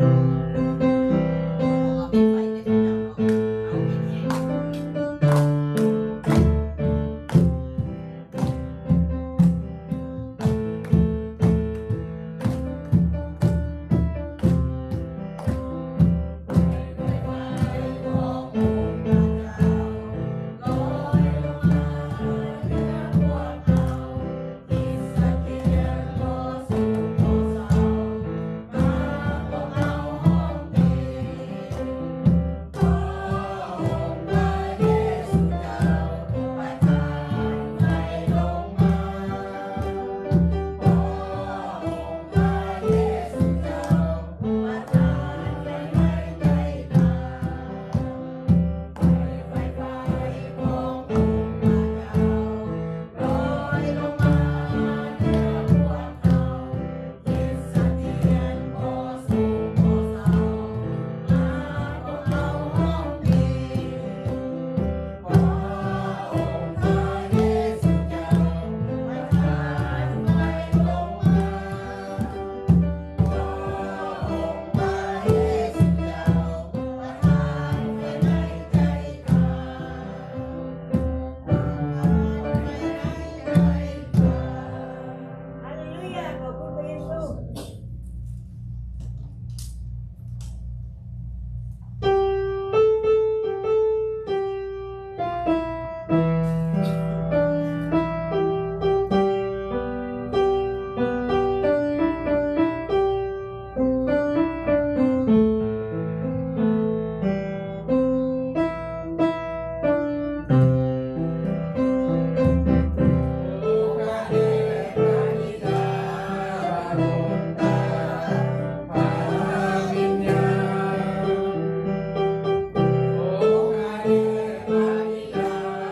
ຮາເລລູຢາ ຂ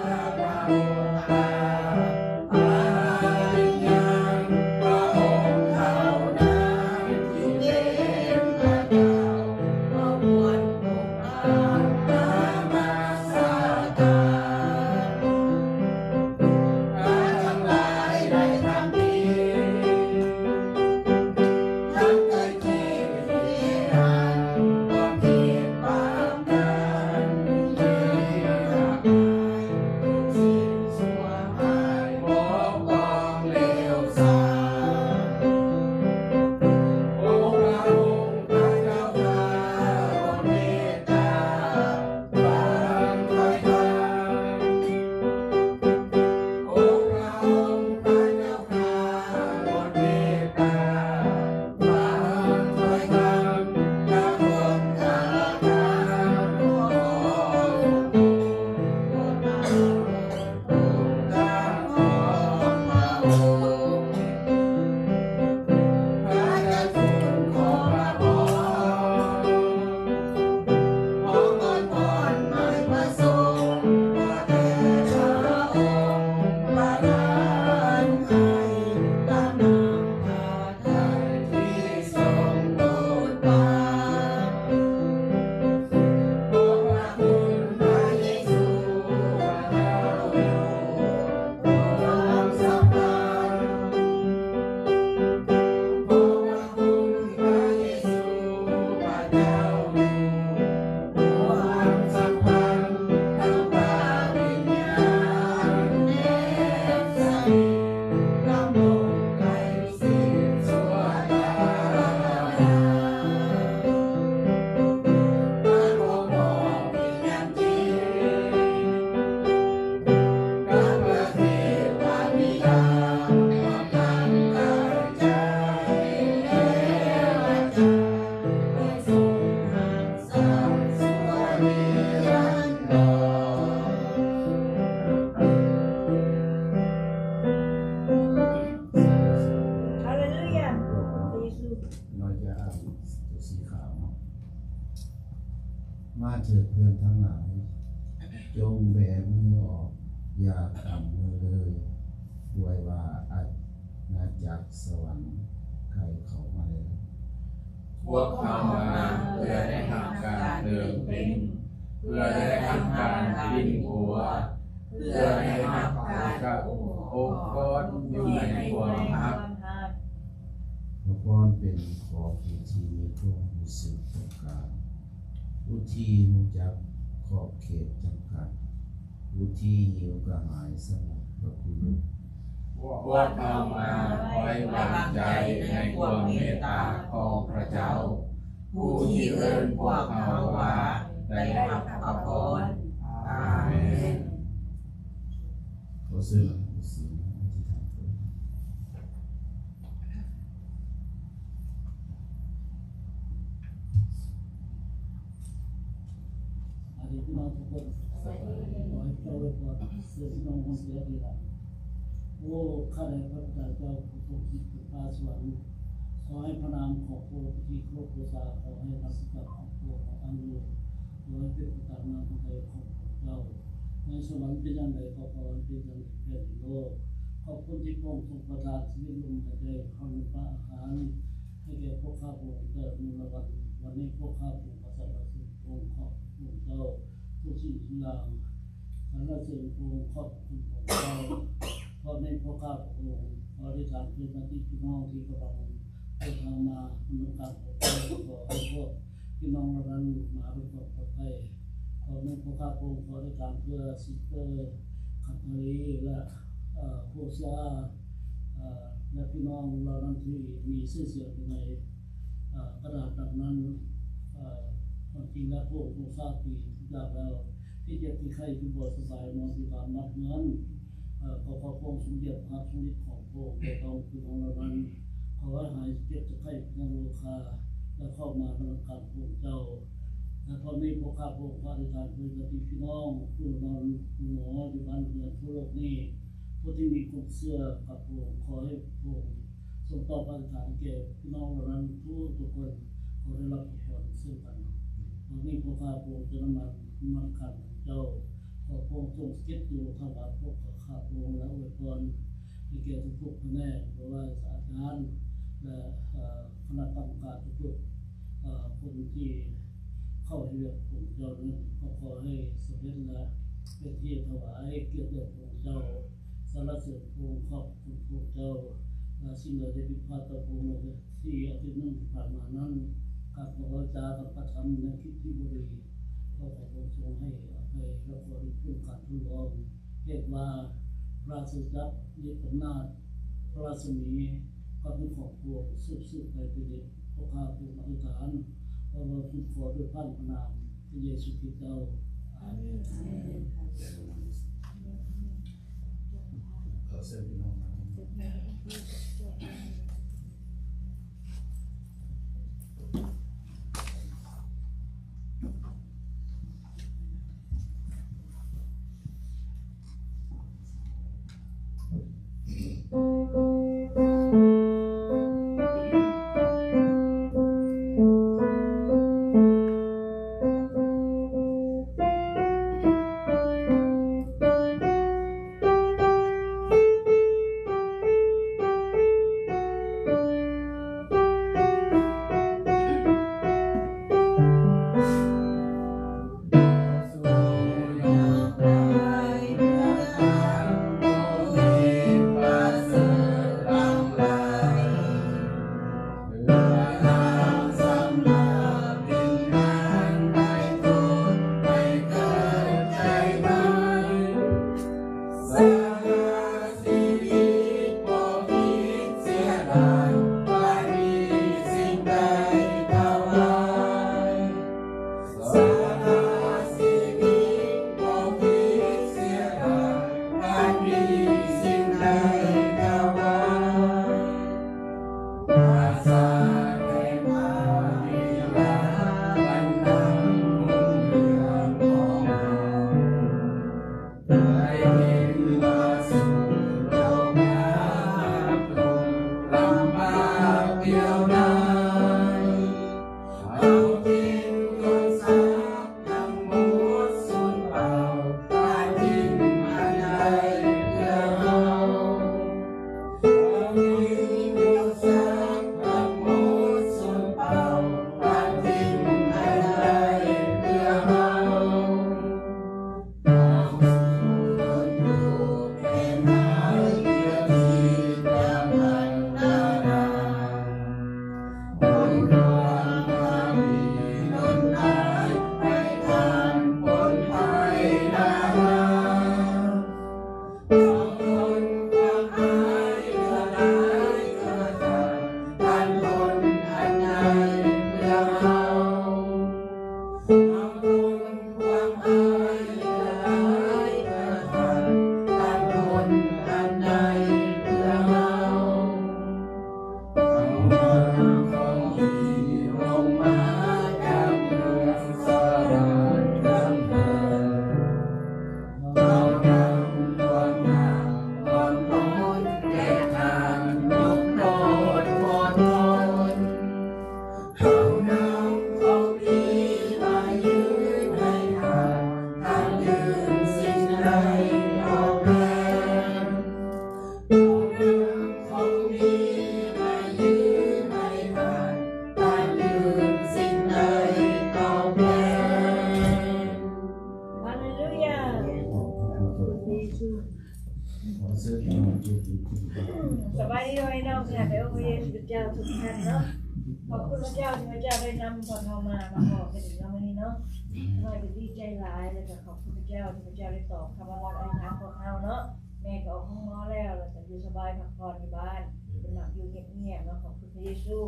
ອບຄຸນພະເຢຊູ. ຮາເລລູຢາ ພະເຢຊູ. ນ້ອຍຈະອ່ານຕົວສີຂາວເນາະ. ມາເຖີດເພື່ອນທັງຫຼາຍ, ຈົ່ງແບມືອອກ, ຢ່າກຳມືເລີຍ, ດ້ວຍວ່າອານາຈັກສະຫວັນໃກ້ເຂົ້າມາແລ້ວ. ພວກເຮົາມາເພື່ອໄດ້ຮັບການເຕີມເຕັມ, ເພື່ອໄດ້ຮັບການປິ່ນປົວ, ເພື່ອໄດ້ຮັບການອົບກອດຢູ່ໃນຄວາມຮັກ. ພະພອນເປັນຂອງຜູ້ທີ່ມີຄວາມຮູ້ສຶກ ທີ່ຮູ້ຈັກຂອບເຂດຈຳກັດ, ຜູ້ທີ່ຫິວກະຫາຍສຳລັບພະຄຸນ. ພວກເຮົາມາໄວ້ວາງໃຈໃນຄວາມເມດຕາຂອງພະເຈົ້າ, ຜູ້ທີ່ເອີ້ນພວກເຮົາວ່າໄດ້ຮັບພະພອນ. ອາເມນ. ຂໍເຊີນອະທິຖານ. ສະບາຍດີພີ່ນ້ອງທຸກຄົນ. ຂໍໃຫ້ພະເຈົ້າອວຍພອນເຊີນພີ່ນ້ອງຮ່ວມເຊີນດີລະ. ໂອ້ ຂ້າແດ່ພະບິດາເຈົ້າຜູ້ຊົງສິດເປັນຟ້າສະຫວັນ, ຂໍໃຫ້ພະນາມຂອງພະອົງເປັນທີ່ເຄົາລົບບູຊາ, ຂໍໃຫ້ລາຊະຈັກຂອງພະອົງຕັ້ງຢູ່, ຂໍໃຫ້ເປັນໄປຕາມນ້ຳພະໄທຂອງພະເຈົ້າ. ໃນສະຫວັນເປັນຢ່າງໃດ, ກໍຂໍໃຫ້ເປັນຢ່າງນັ້ນແຜ່ນດິນໂລກ. ຂອບຄຸນທີ່ພະອົງຊົງປະທານຊີວິດ, ລົມຫາຍໃຈ, ເຂົ້ານ້ຳປາອາຫານ ໃຫ້ແກ່ພວກຂ້າພະອົງແຕ່ມື້ລະວັນ. ວັນນີ້ພວກຂ້າພະອົງກໍສັນລະເສີຍນພະອົງ, ຂອບພະຄຸນພະອົງເຈົ້າທຸກສິ່ງທຸກຢ່າງ. ສັນລະເສີຍນພະອົງ, ຂອບພະຄຸນພະອົງເຈົ້າ. ພວກນີ້ພວກຂ້າພະອົງຂໍອະທິຖານເພື່ອຍາດຕິພີ່ນ້ອງທີ່ກຳລັງເດີນທາງມານຳການຂອງພວກເຈົ້າ, ຂໍໃຫ້ພວກພີ່ນ້ອງເຫຼົ່ານັ້ນມາດ້ວຍຄວາມປອດໄພ. ພວກນີ້ພວກຂ້າພະອົງຂໍອະທິຖານເພື່ອຊິສເຕີ ຄັນທາລີ ແລະ ເອີ ໂຮເຊຍ ເອີ ແລະ ພີ່ນ້ອງເຫຼົ່ານັ້ນທີ່ມີຊື່ສຽງຢູ່ໃນ ເອີ ກະດານດັ່ງນັ້ນ. ເອີ ຄວາມຈິງແລ້ວພະອົງຊົງຊາບດີທຸກຢ່າງແລ້ວ, ທີ່ເຈັບທີ່ໄຂ້ທີ່ບໍ່ສະບາຍນອນຢູ່ຕາມບ້ານເຮືອນ, ເອີ ກໍຂໍພະອົງຊົງຢຽບຮັບຊົງລິດຂອງພະອົງແຕ່ຕ້ອງຄືຂອງເຫຼົ່ານັ້ນ. ຂໍໃຫ້ຫາຍຈາກເຈັບຈາກໄຂ້ເປັນໂລຄາ ແລະ ເຂົ້າມານະມັດການພະອົງເຈົ້າ. ແລະ ຕອນນີ້ພວກຂ້າພະອົງຂໍອະທິຖານເພື່ອຍາດຕິພີ່ນ້ອງຜູ້ນອນໂຮງໝໍຢູ່ບ້ານເຮືອນທົ່ວໂລກນີ້, ຜູ້ທີ່ມີຄວາມເຊື່ອກັບພະອົງ, ຂໍໃຫ້ພະອົງຊົງຕອບອະທິຖານແກ່ພີ່ນ້ອງເຫຼົ່ານັ້ນທຸກໆຄົນ, ຂໍໄດ້ຮັບພະພອນເຊັ່ນກັນ. ຕອນນີ້ພວກຂ້າພະອົງຈະນຳມານະມັດການພະເຈົ້າ, ຂໍພະອົງຊົງສະເກັດດວງທຳມະພວກຂ້າພະອົງ ແລະ ອວຍພອນໃຫ້ແກ່ທຸກໆພະແນກ, ບໍ່ວ່າອາຈານ ແລະ ເອີ ຄະນະກຳມະການທຸກໆ ເອີ ຄົນທີ່ເຂົ້າເຮັດວຽກຂອງເຈົ້ານັ້ນ, ກໍຂໍໃຫ້ສຳເລັດ ແລະ ເປັນທີ່ຖວາຍກຽດແດ່ພະອົງເຈົ້າ, ສັນລະເສີນພະອົງ, ຂອບພະຄຸນພະອົງເຈົ້າ. ແລະ ສິ່ງໃດໄດ້ຜິດພາດຕໍ່ພະອົງໃນທີ່ອາທິດໜຶ່ງທີ່ຜ່ານມານັ້ນ, ການເວົ້າຈາ, ການກະທຳໃນກິດທີ່ບໍ່ດີ, ຂໍພະອົງຊົງໃຫ້ອະໄພ ແລະ ຂໍລິດພົ້ນການທົດລອງ. ເພາະວ່າ ພະລາຊະຈັກ, ລິດອຳນາດ, ພະລາຊະມີ ກໍເປັນຂອງພະອົງສືບໆໄປເປັນນິດ. ພວກຂ້າພະອົງອະທິຖານ, ເພາະວ່າເປັນຂໍດ້ວຍພະນາມພະເຢຊູຄຣິດເຈົ້າ. ອາເມນ. ຂໍເຊີນພີ່ນ້ອງມາ. ເນາະ. ຂອບຄຸນພະເຈົ້າທີ່ພະເຈົ້າໄດ້ນຳພວກເຮົາມາ ມາພໍ້ກັນອີກເນາະ ມື້ນີ້ເນາະ. ຂ້ານ້ອຍກໍດີໃຈຫຼາຍ ແລ້ວກໍຂອບຄຸນພະເຈົ້າທີ່ພະເຈົ້າໄດ້ຕອບຄຳອວຍພອນອະທິຖານພວກເຮົາເນາະ. ແມ່ກໍອອກໂຮງໝໍແລ້ວ ແລ້ວກໍຢູ່ສະບາຍພັກຜ່ອນຢູ່ບ້ານ ເພິ່ນມັກຢູ່ງຽບໆເນາະ. ຂອບຄຸນພະເຢຊູ.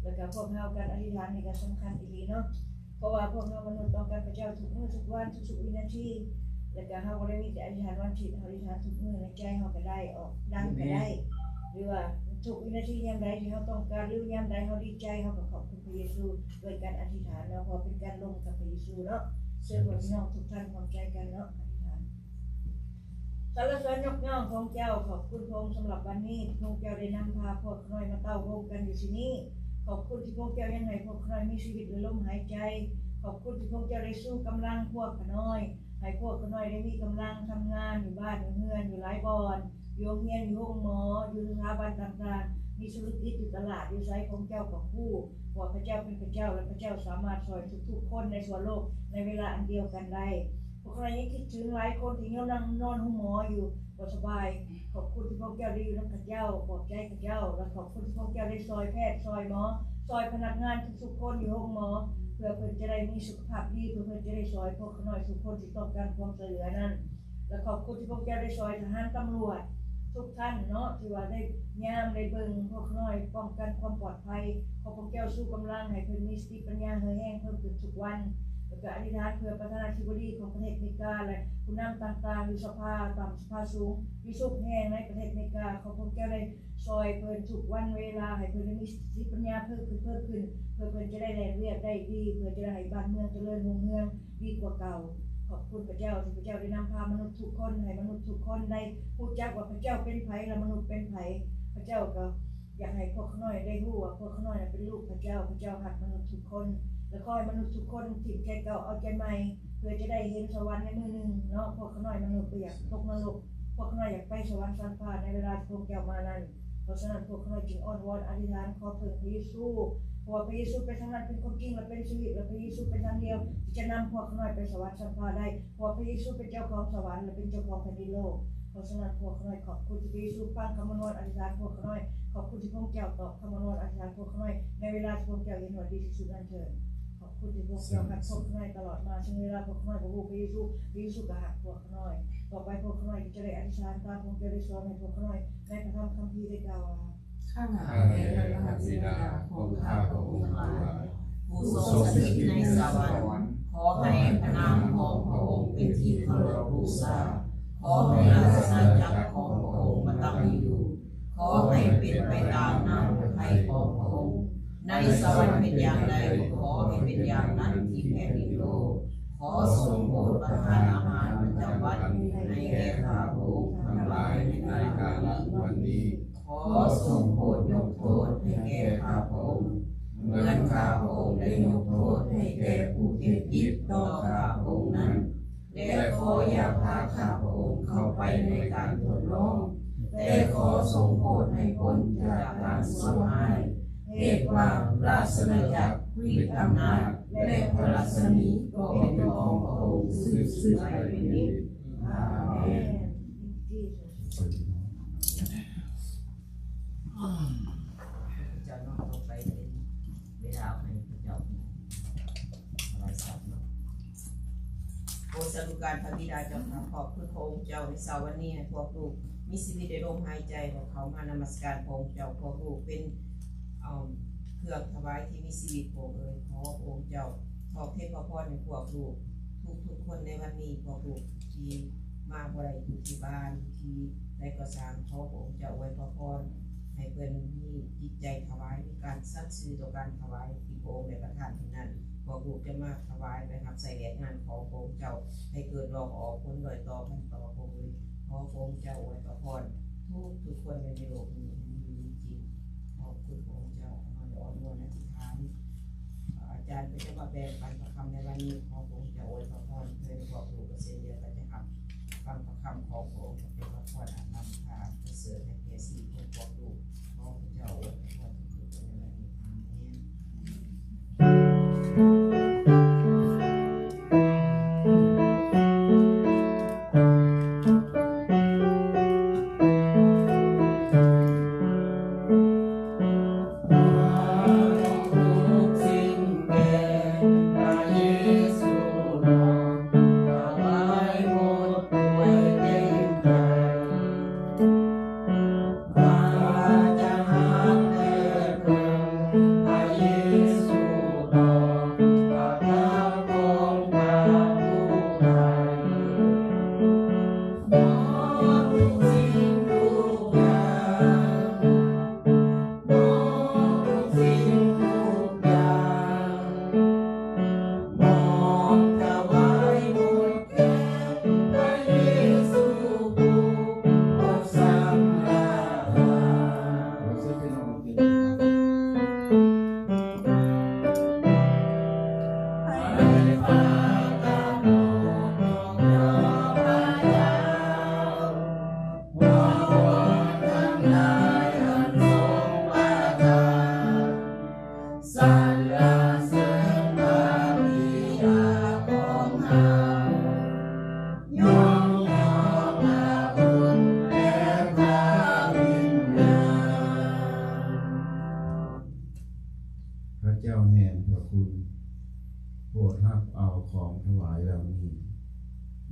ແລ້ວກໍພວກເຮົາການອະທິຖານນີ້ກໍສຳຄັນອີ່ຫຼີເນາະ. ເພາະວ່າພວກເຮົາມະນຸດຕ້ອງການພະເຈົ້າທຸກມື້ທຸກວັນ ທຸກໆວິນາທີ ແລ້ວກະເຮົາບໍ່ໄດ້ມີແຕ່ອະທິຖານວັນອາທິດ ເຮົາອະທິຖານທຸກມື້ໃນໃຈເຮົາກໍໄດ້ ອອກດັງກໍໄດ້ ຫຼືວ່າທຸກວິນາທີຍາມໃດທີ່ເຮົາຕ້ອງການ ຫຼືຍາມໃດເຮົາດີໃຈ ເຮົາກໍຂອບຄຸນພະເຢຊູດ້ວຍການອະທິຖານເນາະ ເພາະວ່າເປັນການລົມກັບພະເຢຊູເນາະ. ເຊີນພວກພີ່ນ້ອງທຸກທ່ານຮ່ວມໃຈກັນເນາະ ອະທິຖານ. ສາລະເສີນຍົກຍ້ອງພະອົງເຈົ້າ, ຂອບຄຸນພະອົງສຳລັບວັນນີ້ ທີ່ພະອົງເຈົ້າໄດ້ນຳພາພວກຂ້ານ້ອຍມາເຕົ້າໂຮມກັນຢູ່ທີ່ນີ້. ຂອບຄຸນທີ່ພະອົງເຈົ້າຍັງໃຫ້ພວກຂ້ານ້ອຍມີຊີວິດ ແລະ ລົມຫາຍໃຈ. ຂອບຄຸນທີ່ພະອົງເຈົ້າໄດ້ຊູກຳລັງພວກຂ້ານ້ອຍ, ໃຫ້ພວກຂ້ານ້ອຍໄດ້ມີກຳລັງທຳງານຢູ່ບ້ານ ຢູ່ເຮືອນ ຢູ່ຫຼາຍບ່ອນ, ຢູ່ໂຮງຮຽນ ຢູ່ໂຮງໝໍ, ຢູ່ສະຖາບັນຕ່າງໆ, ມີທຸລະກິດ ຢູ່ຕະຫຼາດ ຢູ່ໃສ ພະອົງເຈົ້າກໍຮູ້ວ່າພະເຈົ້າເປັນພະເຈົ້າ ແລະ ພະເຈົ້າສາມາດຊ່ອຍທຸກໆຄົນໃນທົ່ວໂລກໃນເວລາອັນດຽວກັນໄດ້. ພວກຂ້ານ້ອຍຍັງຄິດເຖິງຫຼາຍຄົນທີ່ຍັງນອນໂຮງໝໍຢູ່ບໍ່ສະບາຍ. ຂອບຄຸນທີ່ພະອົງເຈົ້າໄດ້ຢູ່ນຳເຂົາເຈົ້າ, ປອບໃຈເຂົາເຈົ້າ, ແລະ ຂອບຄຸນທີ່ພະອົງເຈົ້າໄດ້ຊ່ອຍແພດ, ຊ່ອຍໝໍ, ຊ່ອຍພະນັກງານທຸກໆຄົນຢູ່ໂຮງໝໍ, ເພື່ອເພິ່ນຈະໄດ້ມີສຸຂະພາບດີ, ເພື່ອເພິ່ນຈະໄດ້ຊ່ອຍພວກຂ້ານ້ອຍທຸກຄົນທີ່ຕ້ອງການຄວາມຊ່ວຍເຫຼືອນັ້ນ. ແລະ ຂອບຄຸນທີ່ພະອົງເຈົ້າໄດ້ຊ່ອຍທະຫານຕຳຫຼວດທຸກທ່ານເນາະ, ທີ່ວ່າໄດ້ຍາມໄດ້ເບິ່ງພວກຂ້ານ້ອຍ, ປ້ອງກັນຄວາມປອດໄພ. ຂໍພະອົງເຈົ້າຊູກຳລັງໃຫ້ເພິ່ນມີສະຕິປັນຍາເຫື່ອແຮງເພີ່ມຂຶ້ນທຸກວັນ. ແລ້ວກໍອະທິຖານເພື່ອປະທານາທິບໍດີຂອງປະເທດອາເມລິກາ ແລະ ຜູ້ນຳຕ່າງໆຢູ່ສະພາຕ່ຳ, ສະພາສູງ, ຢູ່ທຸກແຫ່ງໃນປະເທດອາເມລິກາ. ຂໍພະອົງເຈົ້າໄດ້ຊ່ອຍເພິ່ນທຸກວັນເວລາ, ໃຫ້ເພິ່ນໄດ້ມີສະຕິປັນຍາເພີ່ມຂຶ້ນ, ເພີ່ມຂຶ້ນ, ເພື່ອເພິ່ນຈະໄດ້ແລ່ນວຽກໄດ້ດີ, ເພື່ອຈະໄດ້ໃຫ້ບ້ານເມືອງຈະເລີນຮຸ່ງເຮືອງ ດີກວ່າເກົ່າ. ຂອບຄຸນພະເຈົ້າທີ່ພະເຈົ້າໄດ້ນຳພາມະນຸດທຸກຄົນ, ໃຫ້ມະນຸດທຸກຄົນໄດ້ຮູ້ຈັກວ່າພະເຈົ້າເປັນໃຜ ແລະ ມະນຸດເປັນໃຜ. ພະເຈົ້າກໍຢາກໃຫ້ພວກຂ້ານ້ອຍໄດ້ຮູ້ວ່າພວກຂ້ານ້ອຍເປັນລູກພະເຈົ້າ, ພະເຈົ້າຮັກມະນຸດທຸກຄົນ ແລະ ຂໍໃຫ້ມະນຸດທຸກຄົນຖິ້ມໃຈເກົ່າເອົາໃຈໃໝ່ ເພື່ອຈະໄດ້ເຫັນສະຫວັນໃນມື້ໜຶ່ງເນາະ. ພວກຂ້ານ້ອຍມະນຸດບໍ່ຢາກຕົກນະລົກ, ພວກຂ້ານ້ອຍຢາກໄປສະຫວັນຊັ້ນຟ້າໃນເວລາທີ່ພະເຈົ້າມານັ້ນ. ເພາະສະນັ້ນພວກຂ້ານ້ອຍຈຶ່ງອ້ອນວອນອະທິຖານຂໍເພິ່ງພະເຢຊູ, ເພາະວ່າພະເຢຊູເປັນທາງນັ້ນ, ເປັນຄວາມຈິງ ແລະ ເປັນຊີວິດ, ແລະ ພະເຢຊູເປັນທາງດຽວທີ່ຈະນຳພວກຂ້ານ້ອຍໄປສະຫວັນຊັ້ນຟ້າໄດ້, ເພາະວ່າພະເຢຊູເປັນເຈົ້າຂອງສະຫວັນ ແລະ ເປັນເຈົ້າຂອງແຜ່ນດິນໂລກ. ເພາະສະນັ້ນພວກຂ້ານ້ອຍຂອບຄຸນທີ່ພະເຢຊູຟັງຄຳອ້ອນວອນອະທິຖານພວກຂ້ານ້ອຍ, ຂອບຄຸນທີ່ພະເຈົ້າຕອບຄຳອ້ອນວອນອະທິຖານພວກຂ້ານ້ອຍ ໃນເວລາທີ່ພະເຈົ້າເຫັນວ່າດີທີ່ສຸດນັ້ນເທີ້ນ. ຂອບຄຸນທີ່ພະເຈົ້າຮັກພວກຂ້ານ້ອຍຕະຫຼອດມາ, ເຊິ່ງເວລາພວກຂ້ານ້ອຍບໍ່ຮູ້ພະເຢຊູ, ພະເຢຊູກໍຮັກພວກຂ້ານ້ອຍ. ຕໍ່ໄປພວກຂ້ານ້ອຍຈະໄດ້ອະທິຖານຕາມພະເຈົ້າໄດ້ສອນໃຫ້ພວກຂ້ານ້ອຍໃນພະທຳຄຳພີໄດ້ກ່າວວ່າ ຂ້າແດ່ພະບິດາຂອງຂ້າພະອົງທັງຫຼາຍ ຜູ້ຊົງສະຖິດໃນສະຫວັນ, ຂໍໃຫ້ພະນາມຂອງພະອົງເປັນທີ່ເຄົາລົບບູຊາ, ຂໍໃຫ້ລາຊະອານາຈັກຂອງພະອົງມາຕັ້ງຢູ່, ຂໍໃຫ້ເປັນໄປຕາມນ້ຳພະໄທຂອງພະອົງ, ໃນສະຫວັນເປັນຢ່າງໃດ, ກໍຂໍໃຫ້ເປັນຢ່າງນັ້ນທີ່ແຜ່ນດິນໂລກ. ຂໍຊົງໂປດປະທານອາຫານປະຈຳວັນໃຫ້ແກ່ຂ້າພະອົງທັງຫຼາຍໃນກາລະວັນນີ້. ຂໍຊົງໂປດຍົກໂທດໃຫ້ແກ່ຂ້າພະອົງ, ເໝືອນຂ້າພະອົງໄດ້ຍົກໂທດໃຫ້ແກ່ຜູ້ເຮັດຜິດຕໍ່ຂ້າພະອົງນັ້ນ, ແລະ ຂໍຢ່າພາຂ້າພະອົງເຂົ້າໄປໃນການທົດລອງ, ແຕ່ຂໍຊົງໂປດໃຫ້ພົ້ນຈາກການຊົ່ວຮ້າຍ. ເຫດວ່າລາຊະອານາຈັກ, ລິດອຳນາດ ແລະ ພະລັດສະໝີກໍເປັນຂອງພະອົງສືບໆໄປເປັນນິດ. ອາເມນ. ເຈົ້າເນາະ ຕໍ່ໄປເປັນເວລາໃຫ້ພະເຈົ້າຖວາຍສັດເນາະ. ໂອ ສາທຸການພະບິດາເຈົ້າຂ້າ, ຂອບຄຸນພະອົງເຈົ້າໃນເຊົ້າວັນນີ້ ໃຫ້ພວກລູກມີຊີວິດໄດ້ລົມຫາຍໃຈ ແລະ ເຂົ້າມານະມັດສະການພະອົງເຈົ້າ. ພວກລູກເປັນ ເອົາເຄື່ອງຖວາຍທີ່ມີຊີວິດ ພະອົງເອີຍ. ຂໍພະອົງເຈົ້າທອດເທພະພອນໃຫ້ພວກລູກທຸກໆຄົນໃນວັນນີ້. ພວກລູກທີ່ມາບໍ່ໄດ້ຢູ່ທີ່ບ້ານ ທີ່ໃດກໍຊ່າງ, ຂໍພະອົງເຈົ້າອວຍພະພອນໃຫ້ເພິ່ນມີຈິດໃຈຖວາຍ, ມີການສັດຊື່ຕໍ່ການຖວາຍທີ່ພະອົງໄດ້ປະທານໃຫ້ນັ້ນ. ພວກລູກຈະມາຖວາຍ ແລະ ຮັບໃຊ້ແລະງານຂອງພະອົງເຈົ້າ ໃຫ້ເກີດດອກອອກຜົນດ້ອຍຕໍ່ພັນຕໍ່. ພະອົງເອີຍ, ຂໍພະອົງເຈົ້າອວຍພະພອນທຸກໆຄົນໃນໂລກນີ້ໃຫ້ມີຢູ່ມີກິນ. ຂອບຄຸນພະອົງເຈົ້າ. ເຮົາໄດ້ອ້ອນວອນອະທິຖານ ອາຈານກໍຈະມາແບ່ງປັນພະຄຳໃນວັນນີ້. ຂໍພະອົງເຈົ້າອວຍພະພອນເພິ່ນ, ພວກລູກກໍເຊັ່ນດຽວກັນຈະຮັບຟັງພະຄຳຂອງພະອົງ ກໍເປັນພະພອນອັນລ້ຳຄ່າອັນປະເສີດໃຫ້ແກ່ຊີວິດຂອງພວກລູກ. ຂໍພະເຈົ້າອວຍພະພອນທຸກໆຄົນໃນວັນນີ້. ອາເມນ. ດຮັບເອົາຂອງຖວາຍເຫຼົ່ານີ້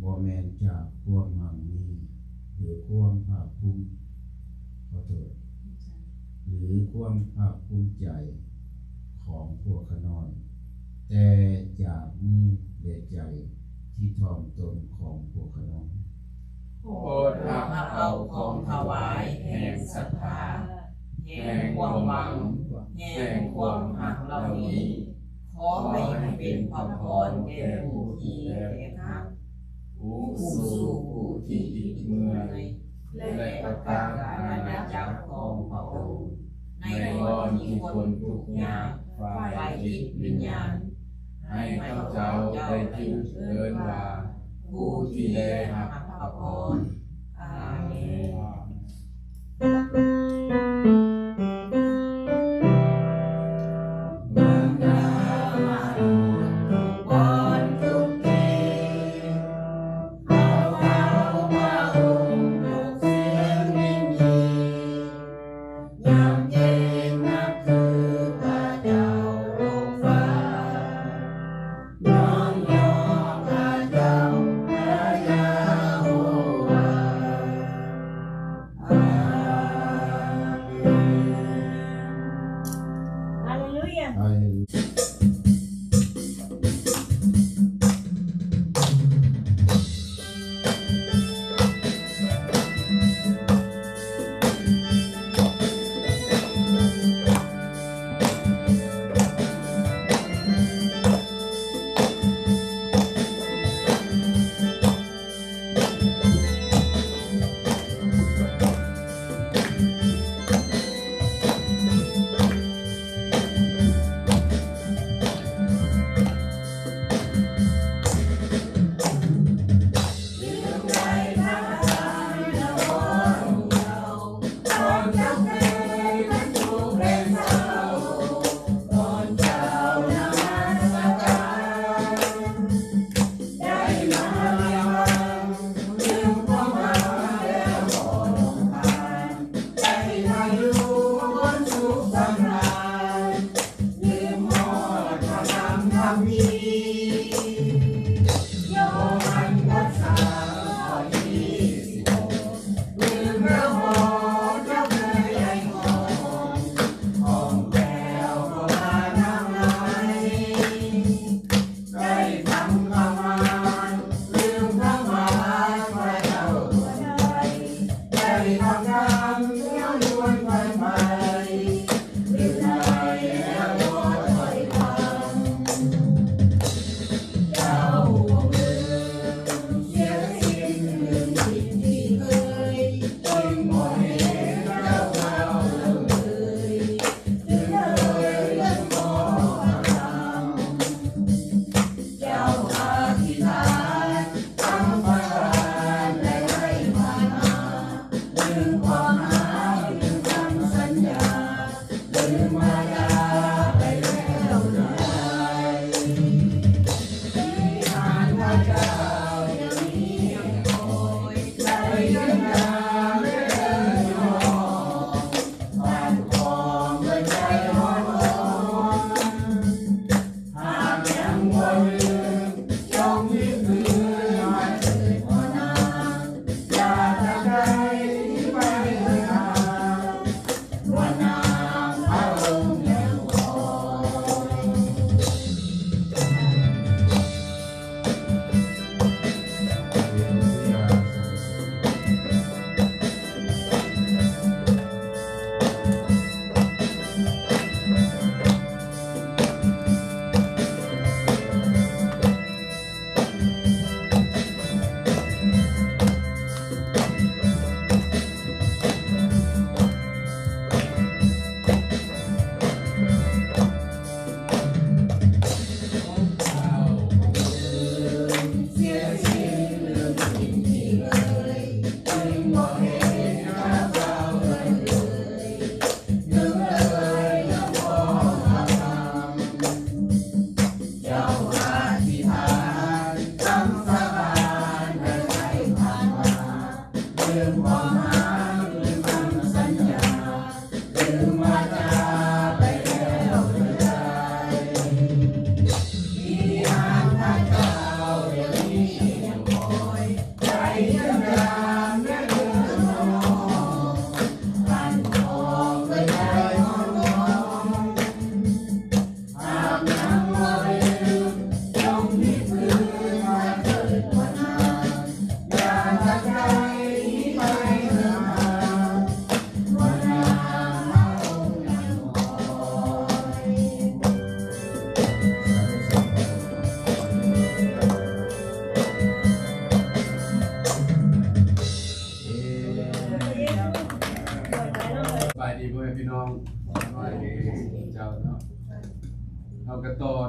ບໍ່ແມ່ນຈາກຄວາມຮັ່ງມີ ຫຼື ຄວາມພາກພູມ ຂໍໂທດ ຫຼື ຄວາມພາກພູມໃຈຂອງພວກຂ້ານ້ອຍ, ແຕ່ຈາກມື ແລະ ໃຈທີ່ຖ່ອມຕົນຂອງພວກຂ້ານ້ອຍ. ໂປດຮັບເອົາຂອງຖວາຍແຫ່ງສັດທາ, ແຫ່ງຄວາມຫວັງ, ແຫ່ງຄວາມຮັກເຫຼົ່ານີ້, ຂໍໃຫ້ເປັນພະພອນແກ່ຜູ້ທີ່ແຕກຫັກ, ອຸບຊູຜູ້ທີ່ອິດເມື່ອຍ ແລະ ປະກາດອານາຈັກຂອງພະອົງ ໃນບ່ອນທີ່ຄົນທຸກຍາກຝ່າຍຈິດວິນຍານ, ໃຫ້ເຂົາເຈົ້າໄດ້ຖືກເອີ້ນວ່າ ຜູ້ທີ່ໄດ້ຮັບພະພອນ. ອາເມນ. ບັນດາມະນຸດທຸກບ່ອນທຸກທີ່ ເຮົາເຝົ້າພະອົງ ຍົກສຽງຍິນດີ ຍຳເຢັນນັບຖືພະເຈົ້າລົງຟ້າ ຍ້ອງຍໍພະເຈົ້າ ພະຢາໂຮວາ. ອາເມນ. ຮາເລລູຢາ. ຮາເລລູຢາ.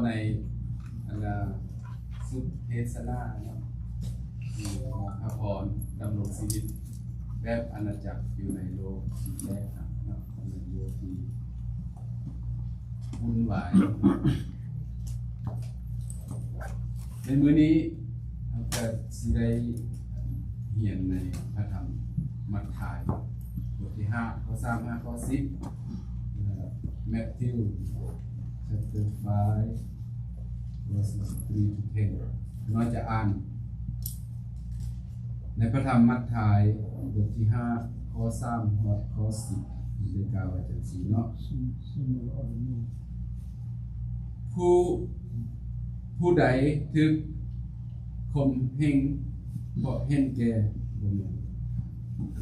ໃນອັນນ່າ ຊຸດເທດສະໜາເນາະ ທີ່ວ່າພະພອນດຳລົງຊີວິດແບບອານາຈັກຢູ່ໃນໂລກທີ່ແຕກຫັກເນາະ ໃນໂລກທີ່ວຸ່ນວາຍ. ໃນມື້ນີ້ເຮົາກໍຊິໄດ້ຮຽນໃນພະທຳມັດທາຍ ບົດທີຫ້າ ຂໍ້ສາມຫາຂໍ້ສິບ Matthew chapter five verses three to ten. ຂ້ານ້ອຍຈະອ່ານໃນພະທຳມັດທາຍ ບົດທີຫ້າ ຂໍ້ສາມຮອດຂໍ້ສິບ ໄດ້ກ່າວໄວ້ຈັ່ງຊີ້ເນາະ. ຜູ້ ຜູ້ໃດຖືກຂົ່ມເຫງເພາະເຫັນແກ່ ບໍ່ແມ່ນ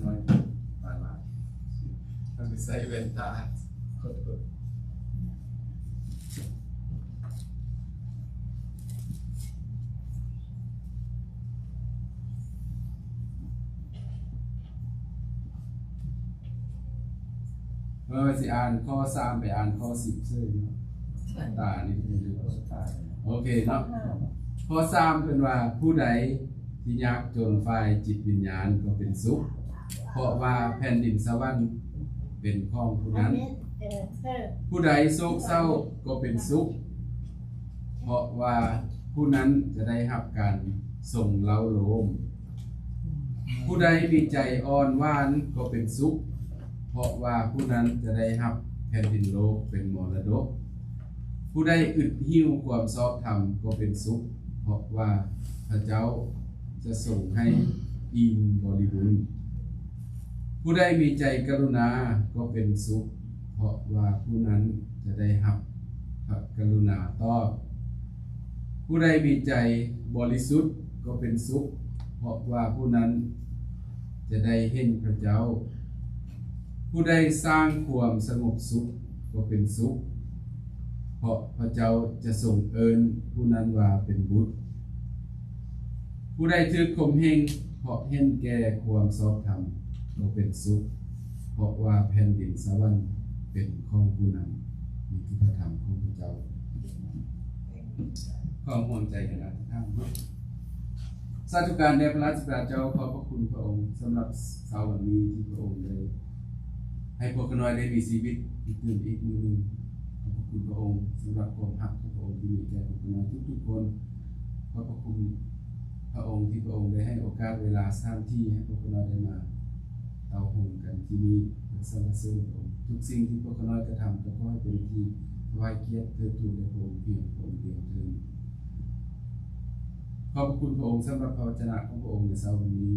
ນ້ອຍປານຫຼາຍ ຕ້ອງໄປໃສ່ແວ່ນຕາ ຂໍໂທດ. ເອີ ຊິອ່ານຂໍ້ສາມໄປອ່ານຂໍ້ສິບເສີຍເນາະ ຕານີ້ເປັນ ໂອເຄເນາະ. ຂໍ້ສາມເພິ່ນວ່າ ຜູ້ໃດທີ່ຍາກຈົນຝ່າຍຈິດວິນຍານກໍເປັນສຸກ ເພາະວ່າແຜ່ນດິນສະຫວັນເປັນຂອງຜູ້ນັ້ນ. ຜູ້ໃດໂສກເສົ້າກໍເປັນສຸກ ເພາະວ່າຜູ້ນັ້ນຈະໄດ້ຮັບການຊົງເລົ້າໂລມ. ຜູ້ໃດມີໃຈອ່ອນຫວານກໍເປັນສຸກ ເພາະວ່າຜູ້ນັ້ນຈະໄດ້ຮັບແຜ່ນດິນໂລກເປັນມໍລະດົກ. ຜູ້ໃດອຶດຫິວຄວາມຊອບທຳກໍເປັນສຸກ ເພາະວ່າພະເຈົ້າຈະຊົງໃຫ້ອີ່ມບໍລິບູນ. ຜູ້ໃດມີໃຈກະລຸນາກໍເປັນສຸກ ເພາະວ່າຜູ້ນັ້ນຈະໄດ້ຮັບພະກະລຸນາຕອບ. ຜູ້ໃດມີໃຈບໍລິສຸດກໍເປັນສຸກ ເພາະວ່າຜູ້ນັ້ນຈະໄດ້ເຫັນພະເຈົ້າ. ຜູ້ໃດສ້າງຄວາມສະຫງົບສຸກກໍເປັນສຸກ ເພາະພະເຈົ້າຈະຊົງເອີ້ນຜູ້ນັ້ນວ່າເປັນບຸດ. ຜູ້ໃດຖືກຂົ່ມເຫງເພາະເຫັນແກ່ຄວາມຊອບທຳກໍເປັນສຸກ ເພາະວ່າແຜ່ນດິນສະຫວັນເປັນຂອງຜູ້ນັ້ນ. ນີ້ຄືພະທຳຂອງພະເຈົ້າ. ຂໍຮ່ວມໃຈກັນອະທິຖານເນາະ. ສາທຸການແດ່ພະລາຊະບິດາເຈົ້າ, ຂອບພະຄຸນພະອົງສຳລັບເຊົ້າວັນນີ້ທີ່ພະອົງໄດ້ໃຫ້ພວກຂ້ານ້ອຍໄດ້ມີຊີວິດອີກຕື່ມອີກມື້ໜຶ່ງ. ຂອບພະຄຸນພະອົງສຳລັບຄວາມຮັກຂອງພະອົງທີ່ມີແກ່ພວກຂ້ານ້ອຍທຸກໆຄົນ. ຂອບພະຄຸນພະອົງທີ່ພະອົງໄດ້ໃຫ້ໂອກາດເວລາສະຖານທີ່ໃຫ້ພວກຂ້ານ້ອຍໄດ້ມາເຕົ້າໂຮມກັນທີ່ນີ້ ເພື່ອສັນລະເສີນພະອົງ. ທຸກສິ່ງທີ່ພວກຂ້ານ້ອຍກະທຳກໍຂໍໃຫ້ເປັນທີ່ຖວາຍກຽດເທີດທູນແດ່ພະອົງ, ພຽງພະອົງດຽວເທີ້ນ. ຂອບພະຄຸນພະອົງສຳລັບພະວະຈະນະຂອງພະອົງໃນເຊົ້າວັນນີ້.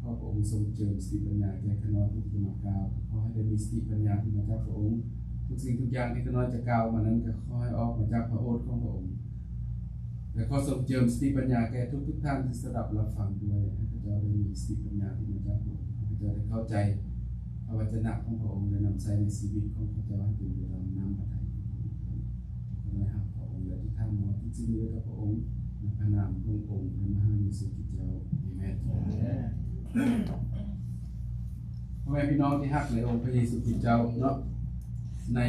ຂໍພະອົງຊົງເຈີມສະຕິປັນຍາແກ່ຂ້ານ້ອຍຜູ້ທີ່ຈະມາກ່າວ. ຂໍໃຫ້ໄດ້ມີສະຕິປັນຍາທີ່ມາຈາກພະອົງ. ທຸກສິ່ງທຸກຢ່າງທີ່ຂ້ານ້ອຍຈະກ່າວມານັ້ນ ກໍຂໍໃຫ້ອອກມາຈາກພະໂອດຂອງພະອົງ. ແລະ ຂໍຊົງເຈີມສະຕິປັນຍາແກ່ທຸກໆທ່ານທີ່ສະດັບຮັບຟັງດ້ວຍ. ໃຫ້ເຂົາເຈົ້າໄດ້ມີສະຕິປັນຍາທີ່ມາຈາກພະອົງ. ໃຫ້ເຂົາເຈົ້າໄດ້ເຂົ້າໃຈພະວະຈະນະຂອງພະອົງ ແລະ ນຳໃຊ້ໃນຊີວິດຂອງເຂົາເຈົ້າໃຫ້ເປັນໄປຕາມນ້ຳພະໄທຂອງພະອົງ. ຂໍໃຫ້ຮັກພະອົງ ແລະ ອະທິຖານມອບທຸກສິ່ງນີ້ໄວ້ກັບພະອົງ ໃນພະນາມຂອງອົງພະມະຫາເຢຊູຄຣິດເຈົ້າ. ອາເມນ. ອາເມນ. ພໍ່ແມ່ພີ່ນ້ອງທີ່ຮັກໃນອົງພະເຢຊູຄຣິດເຈົ້າເນາະ, ໃນ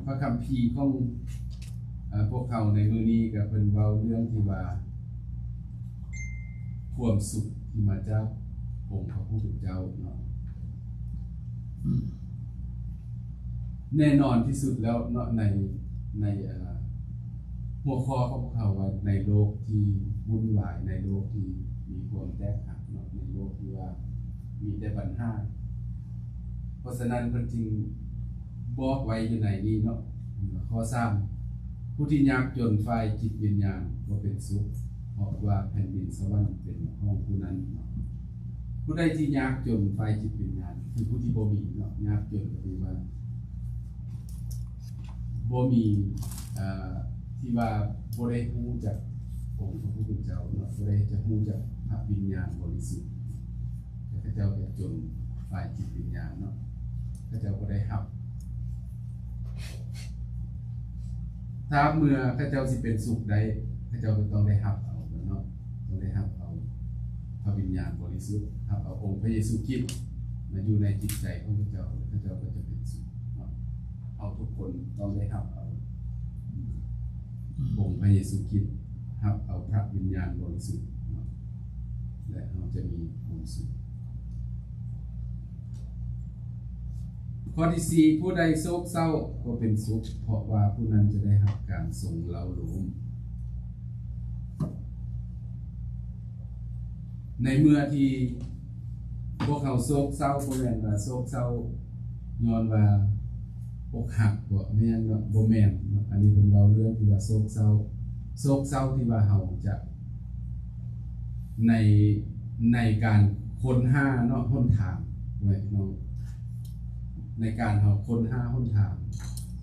ພະຄຳພີຂອງ ເອີ ພວກເຮົາໃນມື້ນີ້ ກໍເພິ່ນເວົ້າເລື່ອງທີ່ວ່າ ຄວາມສຸກທີ່ມາຈາກອົງພະຜູ້ເປັນເຈົ້າເນາະ. ແນ່ນອນທີ່ສຸດແລ້ວເນາະ ໃນ ໃນ ເອີ ຫົວຂໍ້ຂອງພວກເຮົາວ່າ ໃນໂລກທີ່ວຸ່ນວາຍ, ໃນໂລກທີ່ມີຄວາມແຕກຫັກເນາະ, ໃນໂລກທີ່ວ່າມີແຕ່ບັນຫາ. ເພາະສະນັ້ນເພິ່ນຈຶ່ງບອກໄວ້ຢູ່ໃນນີ້ເນາະ, ຂໍ້ສາມ ຜູ້ທີ່ຍາກຈົນຝ່າຍຈິດວິນຍານກໍເປັນສຸກ, ເພາະວ່າແຜ່ນດິນສະຫວັນເປັນຂອງຜູ້ນັ້ນເນາະ. ຜູ້ໃດທີ່ຍາກຈົນຝ່າຍຈິດວິນຍານ ຄືຜູ້ທີ່ບໍ່ມີເນາະ, ຍາກຈົນກໍຄືວ່າ ບໍ່ມີ ເອີ ທີ່ວ່າບໍ່ໄດ້ຮູ້ຈັກອົງພະຜູ້ເປັນເຈົ້າເນາະ, ບໍ່ໄດ້ຈະຮູ້ຈັກພະວິນຍານບໍລິສຸດ, ແຕ່ເຂົາເຈົ້າຈະຈົນຝ່າຍຈິດວິນຍານເນາະ, ເຂົາເຈົ້າບໍ່ໄດ້ຮັບ. ຖ້າເມື່ອເຂົາເຈົ້າຊິເປັນສຸກໄດ້ ເຂົາເຈົ້າກໍຕ້ອງໄດ້ຮັບເອົາເນາະ, ຕ້ອງໄດ້ຮັບເອົາພະວິນຍານບໍລິສຸດ, ຮັບເອົາອົງພະເຢຊູຄຣິດມາຢູ່ໃນຈິດໃຈຂອງເຂົາເຈົ້າ, ເຂົາເຈົ້າກໍຈະເປັນສຸກເນາະ. ເຮົາທຸກຄົນຕ້ອງໄດ້ຮັບເອົາ. ພະເຢຊູຄຣິດ ຮັບເອົາພະວິນຍານບໍລິສຸດເນາະ ແລະ ເຮົາຈະມີຄວາມສຸກ. ຂໍ້ທີສີ່ ຜູ້ໃດໂສກເສົ້າກໍເປັນສຸກ ເພາະວ່າຜູ້ນັ້ນຈະໄດ້ຮັບການຊົງເລົ້າໂລມ. ໃນເມື່ອທີ່ພວກເຮົາໂສກເສົ້າ ບໍ່ແມ່ນວ່າໂສກເສົ້າຍ້ອນວ່າອົກຫັກບໍ ແມ່ນເນາະ? ບໍ່ແມ່ນເນາະ. ອັນນີ້ເພິ່ນເວົ້າເລື່ອງທີ່ວ່າໂສກເສົ້າ, ໂສກເສົ້າທີ່ວ່າເຮົາຈະ ໃນ ໃນການຄົ້ນຫາເນາະ ຫົນທາງ ເນາະ ໃນການເຮົາຄົ້ນຫາຫົນທາງ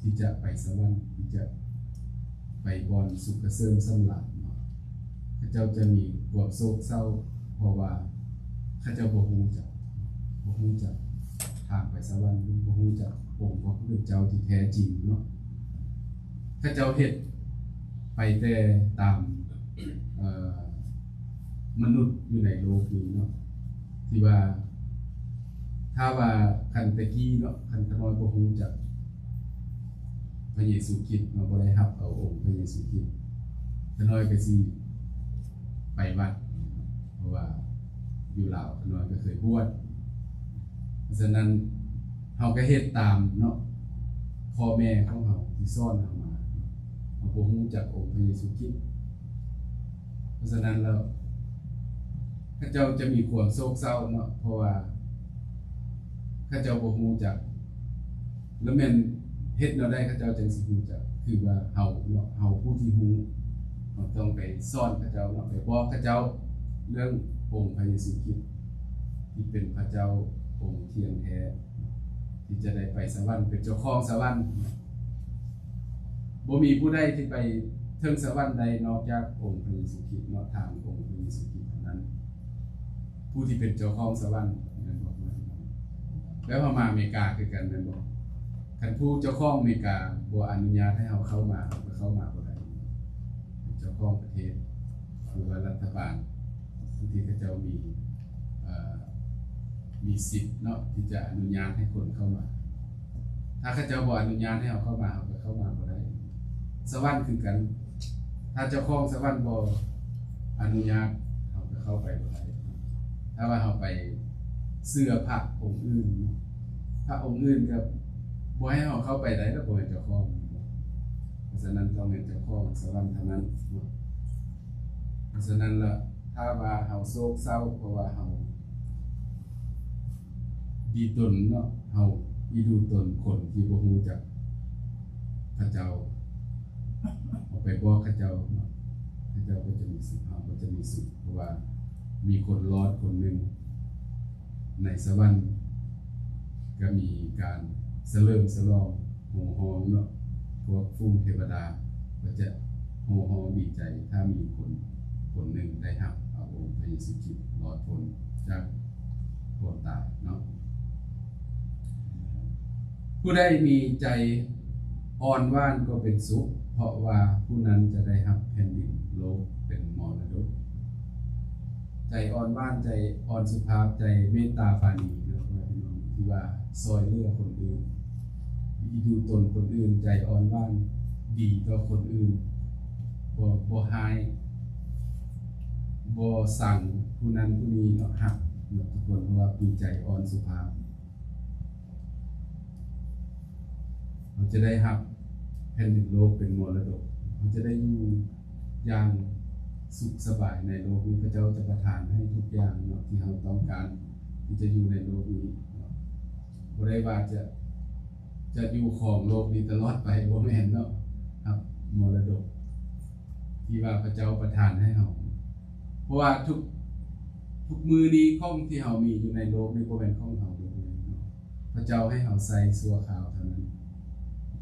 ທີ່ຈະໄປສະຫວັນ ທີ່ຈະໄປບ່ອນສຸກກະເສີມສຳລານເນາະ. ເຂົາເຈົ້າຈະມີຄວາມໂສກເສົ້າ ເພາະວ່າເຂົາເຈົ້າບໍ່ຮູ້ຈັກ ບໍ່ຮູ້ຈັກທາງໄປສະຫວັນ ຫຼື ບໍ່ຮູ້ຈັກອົງພະຜູ້ເປັນເຈົ້າທີ່ແທ້ຈິງເນາະ. ເຂົາເຈົ້າເຮັດໄປແຕ່ຕາມ ເອີ ມະນຸດຢູ່ໃນໂລກນີ້ເນາະ ທີ່ວ່າ ຖ້າວ່າຄັນແຕ່ກີ້ເນາະ ຄັນຂ້ານ້ອຍບໍ່ຮູ້ຈັກພະເຢຊູຄຣິດເນາະ ບໍ່ໄດ້ຮັບເອົາອົງພະເຢຊູຄຣິດ ຂ້ານ້ອຍກໍຊິໄປວັດ ເພາະວ່າຢູ່ລາວຂ້ານ້ອຍກໍເຄີຍບວດ. ເພາະສະນັ້ນ ເຮົາກໍເຮັດຕາມເນາະ ພໍ່ແມ່ຂອງເຮົາທີ່ສອນເຮົາມາ ເຮົາບໍ່ຮູ້ຈັກອົງພະເຢຊູຄຣິດ. ເພາະສະນັ້ນແລ້ວ ເຂົາເຈົ້າຈະມີຄວາມໂສກເສົ້າເນາະ ເພາະວ່າເຂົາເຈົ້າບໍ່ຮູ້ຈັກ ແລ້ວແມ່ນເຮັດແນວໃດເຂົາເຈົ້າຈັ່ງຊິຮູ້ຈັກ? ຄືວ່າເຮົາເນາະ ເຮົາຜູ້ທີ່ຮູ້ ເຮົາຕ້ອງໄປສອນເຂົາເຈົ້າເນາະ ໄປບອກເຂົາເຈົ້າເລື່ອງອົງພະເຢຊູຄຣິດ ທີ່ເປັນພະເຈົ້າອົງທ່ຽງແທ້ ທີ່ຈະໄດ້ໄປສະຫວັນ ເປັນເຈົ້າຂອງສະຫວັນ. ບໍ່ມີຜູ້ໃດທີ່ໄປເຖິງສະຫວັນໄດ້ນອກຈາກອົງພະເຢຊູຄຣິດເນາະ ທາງອົງພະເຢຊູຄຣິດເທົ່ານັ້ນ ຜູ້ທີ່ເປັນເຈົ້າຂອງສະຫວັນ ແມ່ນບໍ່? ແລ້ວເຮົາມາອາເມລິກາຄືກັນແມ່ນບໍ່? ຄັນຜູ້ເຈົ້າຂອງອາເມລິກາບໍ່ອະນຸຍາດໃຫ້ເຮົາເຂົ້າມາ ເຮົາກໍເຂົ້າມາບໍ່ໄດ້. ເຈົ້າຂອງປະເທດ ຫຼືວ່າລັດຖະບານ ທີ່ເຂົາເຈົ້າມີ ເອີ ມີສິດເນາະ ທີ່ຈະອະນຸຍາດໃຫ້ຄົນເຂົ້າມາ. ຖ້າເຂົາເຈົ້າບໍ່ອະນຸຍາດໃຫ້ເຮົາເຂົ້າມາ ເຮົາກໍເຂົ້າມາບໍ່ໄດ້. ສະຫວັນຄືກັນ ຖ້າເຈົ້າຂອງສະຫວັນບໍ່ອະນຸຍາດ ເຮົາກໍເຂົ້າໄປບໍ່ໄດ້. ຖ້າວ່າເຮົາໄປເຊື່ອພະອົງອື່ນເນາະ ພະອົງອື່ນກໍບໍ່ໃຫ້ເຮົາເຂົ້າໄປໄດ້ ແລ້ວບໍ່ແມ່ນເຈົ້າຂອງ. ເພາະສະນັ້ນຕ້ອງແມ່ນເຈົ້າຂອງສະຫວັນເທົ່ານັ້ນເນາະ. ເພາະສະນັ້ນລະ ຖ້າວ່າເຮົາໂສກເສົ້າ ເພາະວ່າເຮົາ ດີຕົນເນາະ ເຮົາອີດູຕົນຄົນທີ່ບໍ່ຮູ້ຈັກພະເຈົ້າ ເຮົາໄປບອກເຂົາເຈົ້າເນາະ ເຂົາເຈົ້າກໍຈະມີສຸກ ເຮົາກໍຈະມີສຸກ ເພາະວ່າມີຄົນລອດຄົນໜຶ່ງໃນສະຫວັນ ກໍມີການສະເຫຼີມສະຫຼອງ ໂຫ່ຮ້ອງເນາະ ພວກຝູງເທວະດາກໍຈະໂຫ່ຮ້ອງດີໃຈ ຖ້າມີຄົນຄົນໜຶ່ງໄດ້ຮັບເອົາອົງພະເຢຊູຄຣິດລອດພົ້ນຈາກຄວາມຕາຍເນາະ. ຜູ້ໃດມີໃຈອ່ອນຫວານກໍເປັນສຸກ ເພາະວ່າຜູ້ນັ້ນຈະໄດ້ຮັບແຜ່ນດິນໂລກເປັນມໍລະດົກ. ໃຈອ່ອນຫວານ ໃຈອ່ອນສຸພາບ ໃຈເມດຕາປານີເນາະ ພໍ່ແມ່ພີ່ນ້ອງ ທີ່ວ່າຊ່ອຍເຫຼືອຄົນອື່ນ ດີດູຕົນຄົນອື່ນ ໃຈອ່ອນຫວານ ດີຕໍ່ຄົນອື່ນ ບໍ່ ບໍ່ຮ້າຍ ບໍ່ຊັງຜູ້ນັ້ນຜູ້ນີ້ເນາະ ຮັກເນາະທຸກຄົນ ເພາະວ່າມີໃຈອ່ອນສຸພາບ. ເຮົາຈະໄດ້ຮັບແຜ່ນດິນໂລກເປັນມໍລະດົກ ເຮົາຈະໄດ້ຢູ່ຢ່າງສຸກສະບາຍໃນໂລກນີ້ ພະເຈົ້າຈະປະທານໃຫ້ທຸກຢ່າງເນາະ ທີ່ເຮົາຕ້ອງການທີ່ຈະຢູ່ໃນໂລກນີ້ເນາະ. ບໍ່ໄດ້ວ່າຈະ ຈະຢູ່ຄອງໂລກນີ້ຕະຫຼອດໄປ ບໍ່ແມ່ນເນາະ ຮັບມໍລະດົກທີ່ວ່າພະເຈົ້າປະທານໃຫ້ເຮົາ ເພາະວ່າທຸກ ທຸກມື້ນີ້ຂອງທີ່ເຮົາມີຢູ່ໃນໂລກນີ້ບໍ່ແມ່ນຂອງເຮົາເລີຍເນາະ ພະເຈົ້າໃຫ້ເຮົາໃຊ້ຊົ່ວຄາວເທົ່ານັ້ນ.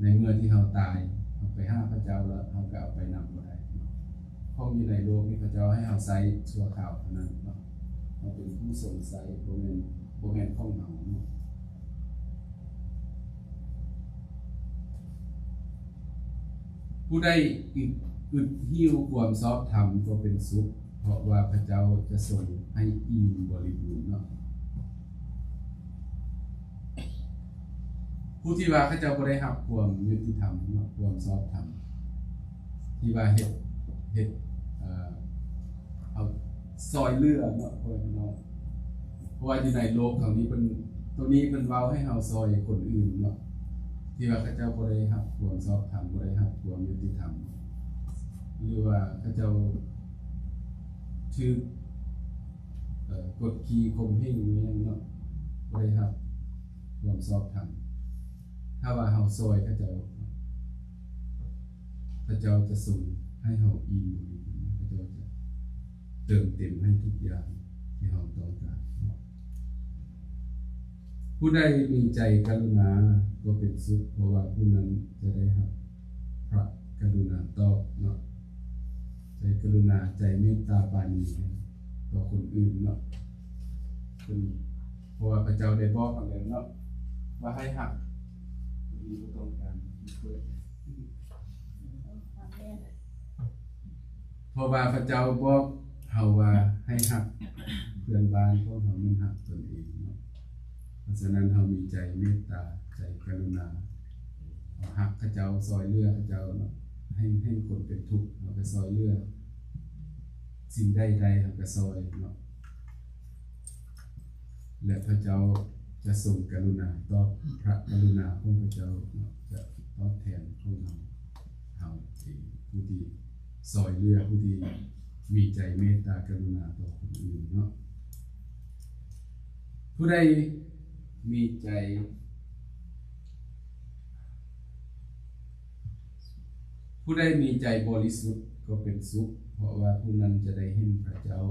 ໃນເມື່ອທີ່ເຮົາຕາຍ ເຮົາໄປຫາພະເຈົ້າແລ້ວ ເຮົາກໍເອົາໄປນຳບໍ່ໄດ້ເນາະ. ຂອງຢູ່ໃນໂລກນີ້ ພະເຈົ້າໃຫ້ເຮົາໃຊ້ຊົ່ວຄາວເທົ່ານັ້ນເນາະ ເຮົາເປັນຜູ້ຊົງໃຊ້ ບໍ່ແມ່ນ ບໍ່ແມ່ນຂອງເຮົາເນາະ. ຜູ້ໃດອຶດ ອຶດຫິວຄວາມຊອບທຳກໍເປັນສຸກ ເພາະວ່າພະເຈົ້າຈະຊົງໃຫ້ອີ່ມບໍລິບູນເນາະ. ຜູ້ທີ່ວ່າເຂົາເຈົ້າບໍ່ໄດ້ຮັບຄວາມຍຸຕິທຳເນາະ ຄວາມຊອບທຳ ທີ່ວ່າເຮັດ ເຮັດ ເອີ ເອົາ ຊ່ອຍເຫຼືອເນາະ ພໍ່ແມ່ພີ່ນ້ອງ. ເພາະວ່າຢູ່ໃນໂລກເຮົານີ້ ເພິ່ນ ໂຕນີ້ເພິ່ນເວົ້າໃຫ້ເຮົາຊ່ອຍຄົນອື່ນເນາະ ທີ່ວ່າເຂົາເຈົ້າບໍ່ໄດ້ຮັບຄວາມຊອບທຳ ບໍ່ໄດ້ຮັບຄວາມຍຸຕິທຳ ຫຼືວ່າເຂົາເຈົ້າຖືກ ເອີ ກົດຂີ່ຂົ່ມເຫງອີ່ຫຍັງເນາະ ບໍ່ໄດ້ຮັບຄວາມຊອບທຳ. ຖ້າວ່າເຮົາຊ່ອຍເຂົາເຈົ້າ ພະເຈົ້າຈະຊົງໃຫ້ເຮົາອີ່ມບໍລິບູນ, ພະເຈົ້າຈະເຕີມເຕັມໃຫ້ທຸກຢ່າງທີ່ເຮົາຕ້ອງການເນາະ. ຜູ້ໃດມີໃຈກະລຸນາກໍເປັນສຸກ, ເພາະວ່າຜູ້ນັ້ນຈະໄດ້ຮັບພະກະລຸນາຕອບເນາະ. ໃຈກະລຸນາ, ໃຈເມດຕາປານີຕໍ່ຄົນອື່ນເນາະ. ເພິ່ນ ເພາະວ່າພະເຈົ້າໄດ້ບອກເຮົາແລ້ວເນາະ ວ່າໃຫ້ຮັກຄົນອື່ນ ບໍ່ຕ້ອງການເພິ່ນ. ເພາະວ່າພະເຈົ້າບອກເຮົາວ່າໃຫ້ຮັກເພື່ອນບ້ານຂອງເຮົາເໝືອນຮັກຕົນເອງເນາະ. ເພາະສະນັ້ນ ເຮົາມີໃຈເມດຕາ, ໃຈກະລຸນາ, ເຮົາຮັກເຂົາເຈົ້າ, ຊ່ອຍເຫຼືອເຂົາເຈົ້າເນາະ. ເຫັນ ເຫັນຄົນເປັນທຸກ ເຮົາກໍຊ່ອຍເຫຼືອ, ສິ່ງໃດໄດ້ເຮົາກໍຊ່ອຍເນາະ. ແລະ ພະເຈົ້າຈະຊົງກະລຸນາຕອບ, ພະກະລຸນາຂອງພະເຈົ້າເນາະ ຈະຕອບແທນຂອງເຮົາ, ເຮົາເອງ ຜູ້ທີ່ຊ່ອຍເຫຼືອ, ຜູ້ທີ່ມີໃຈເມດຕາກະລຸນາຕໍ່ຄົນອື່ນເນາະ. ຜູ້ໃດມີໃຈ ຜູ້ໃດມີໃຈບໍລິສຸດກໍເປັນສຸກ, ເພາະວ່າຜູ້ນັ້ນຈະໄດ້ເຫັນພະເຈົ້າ.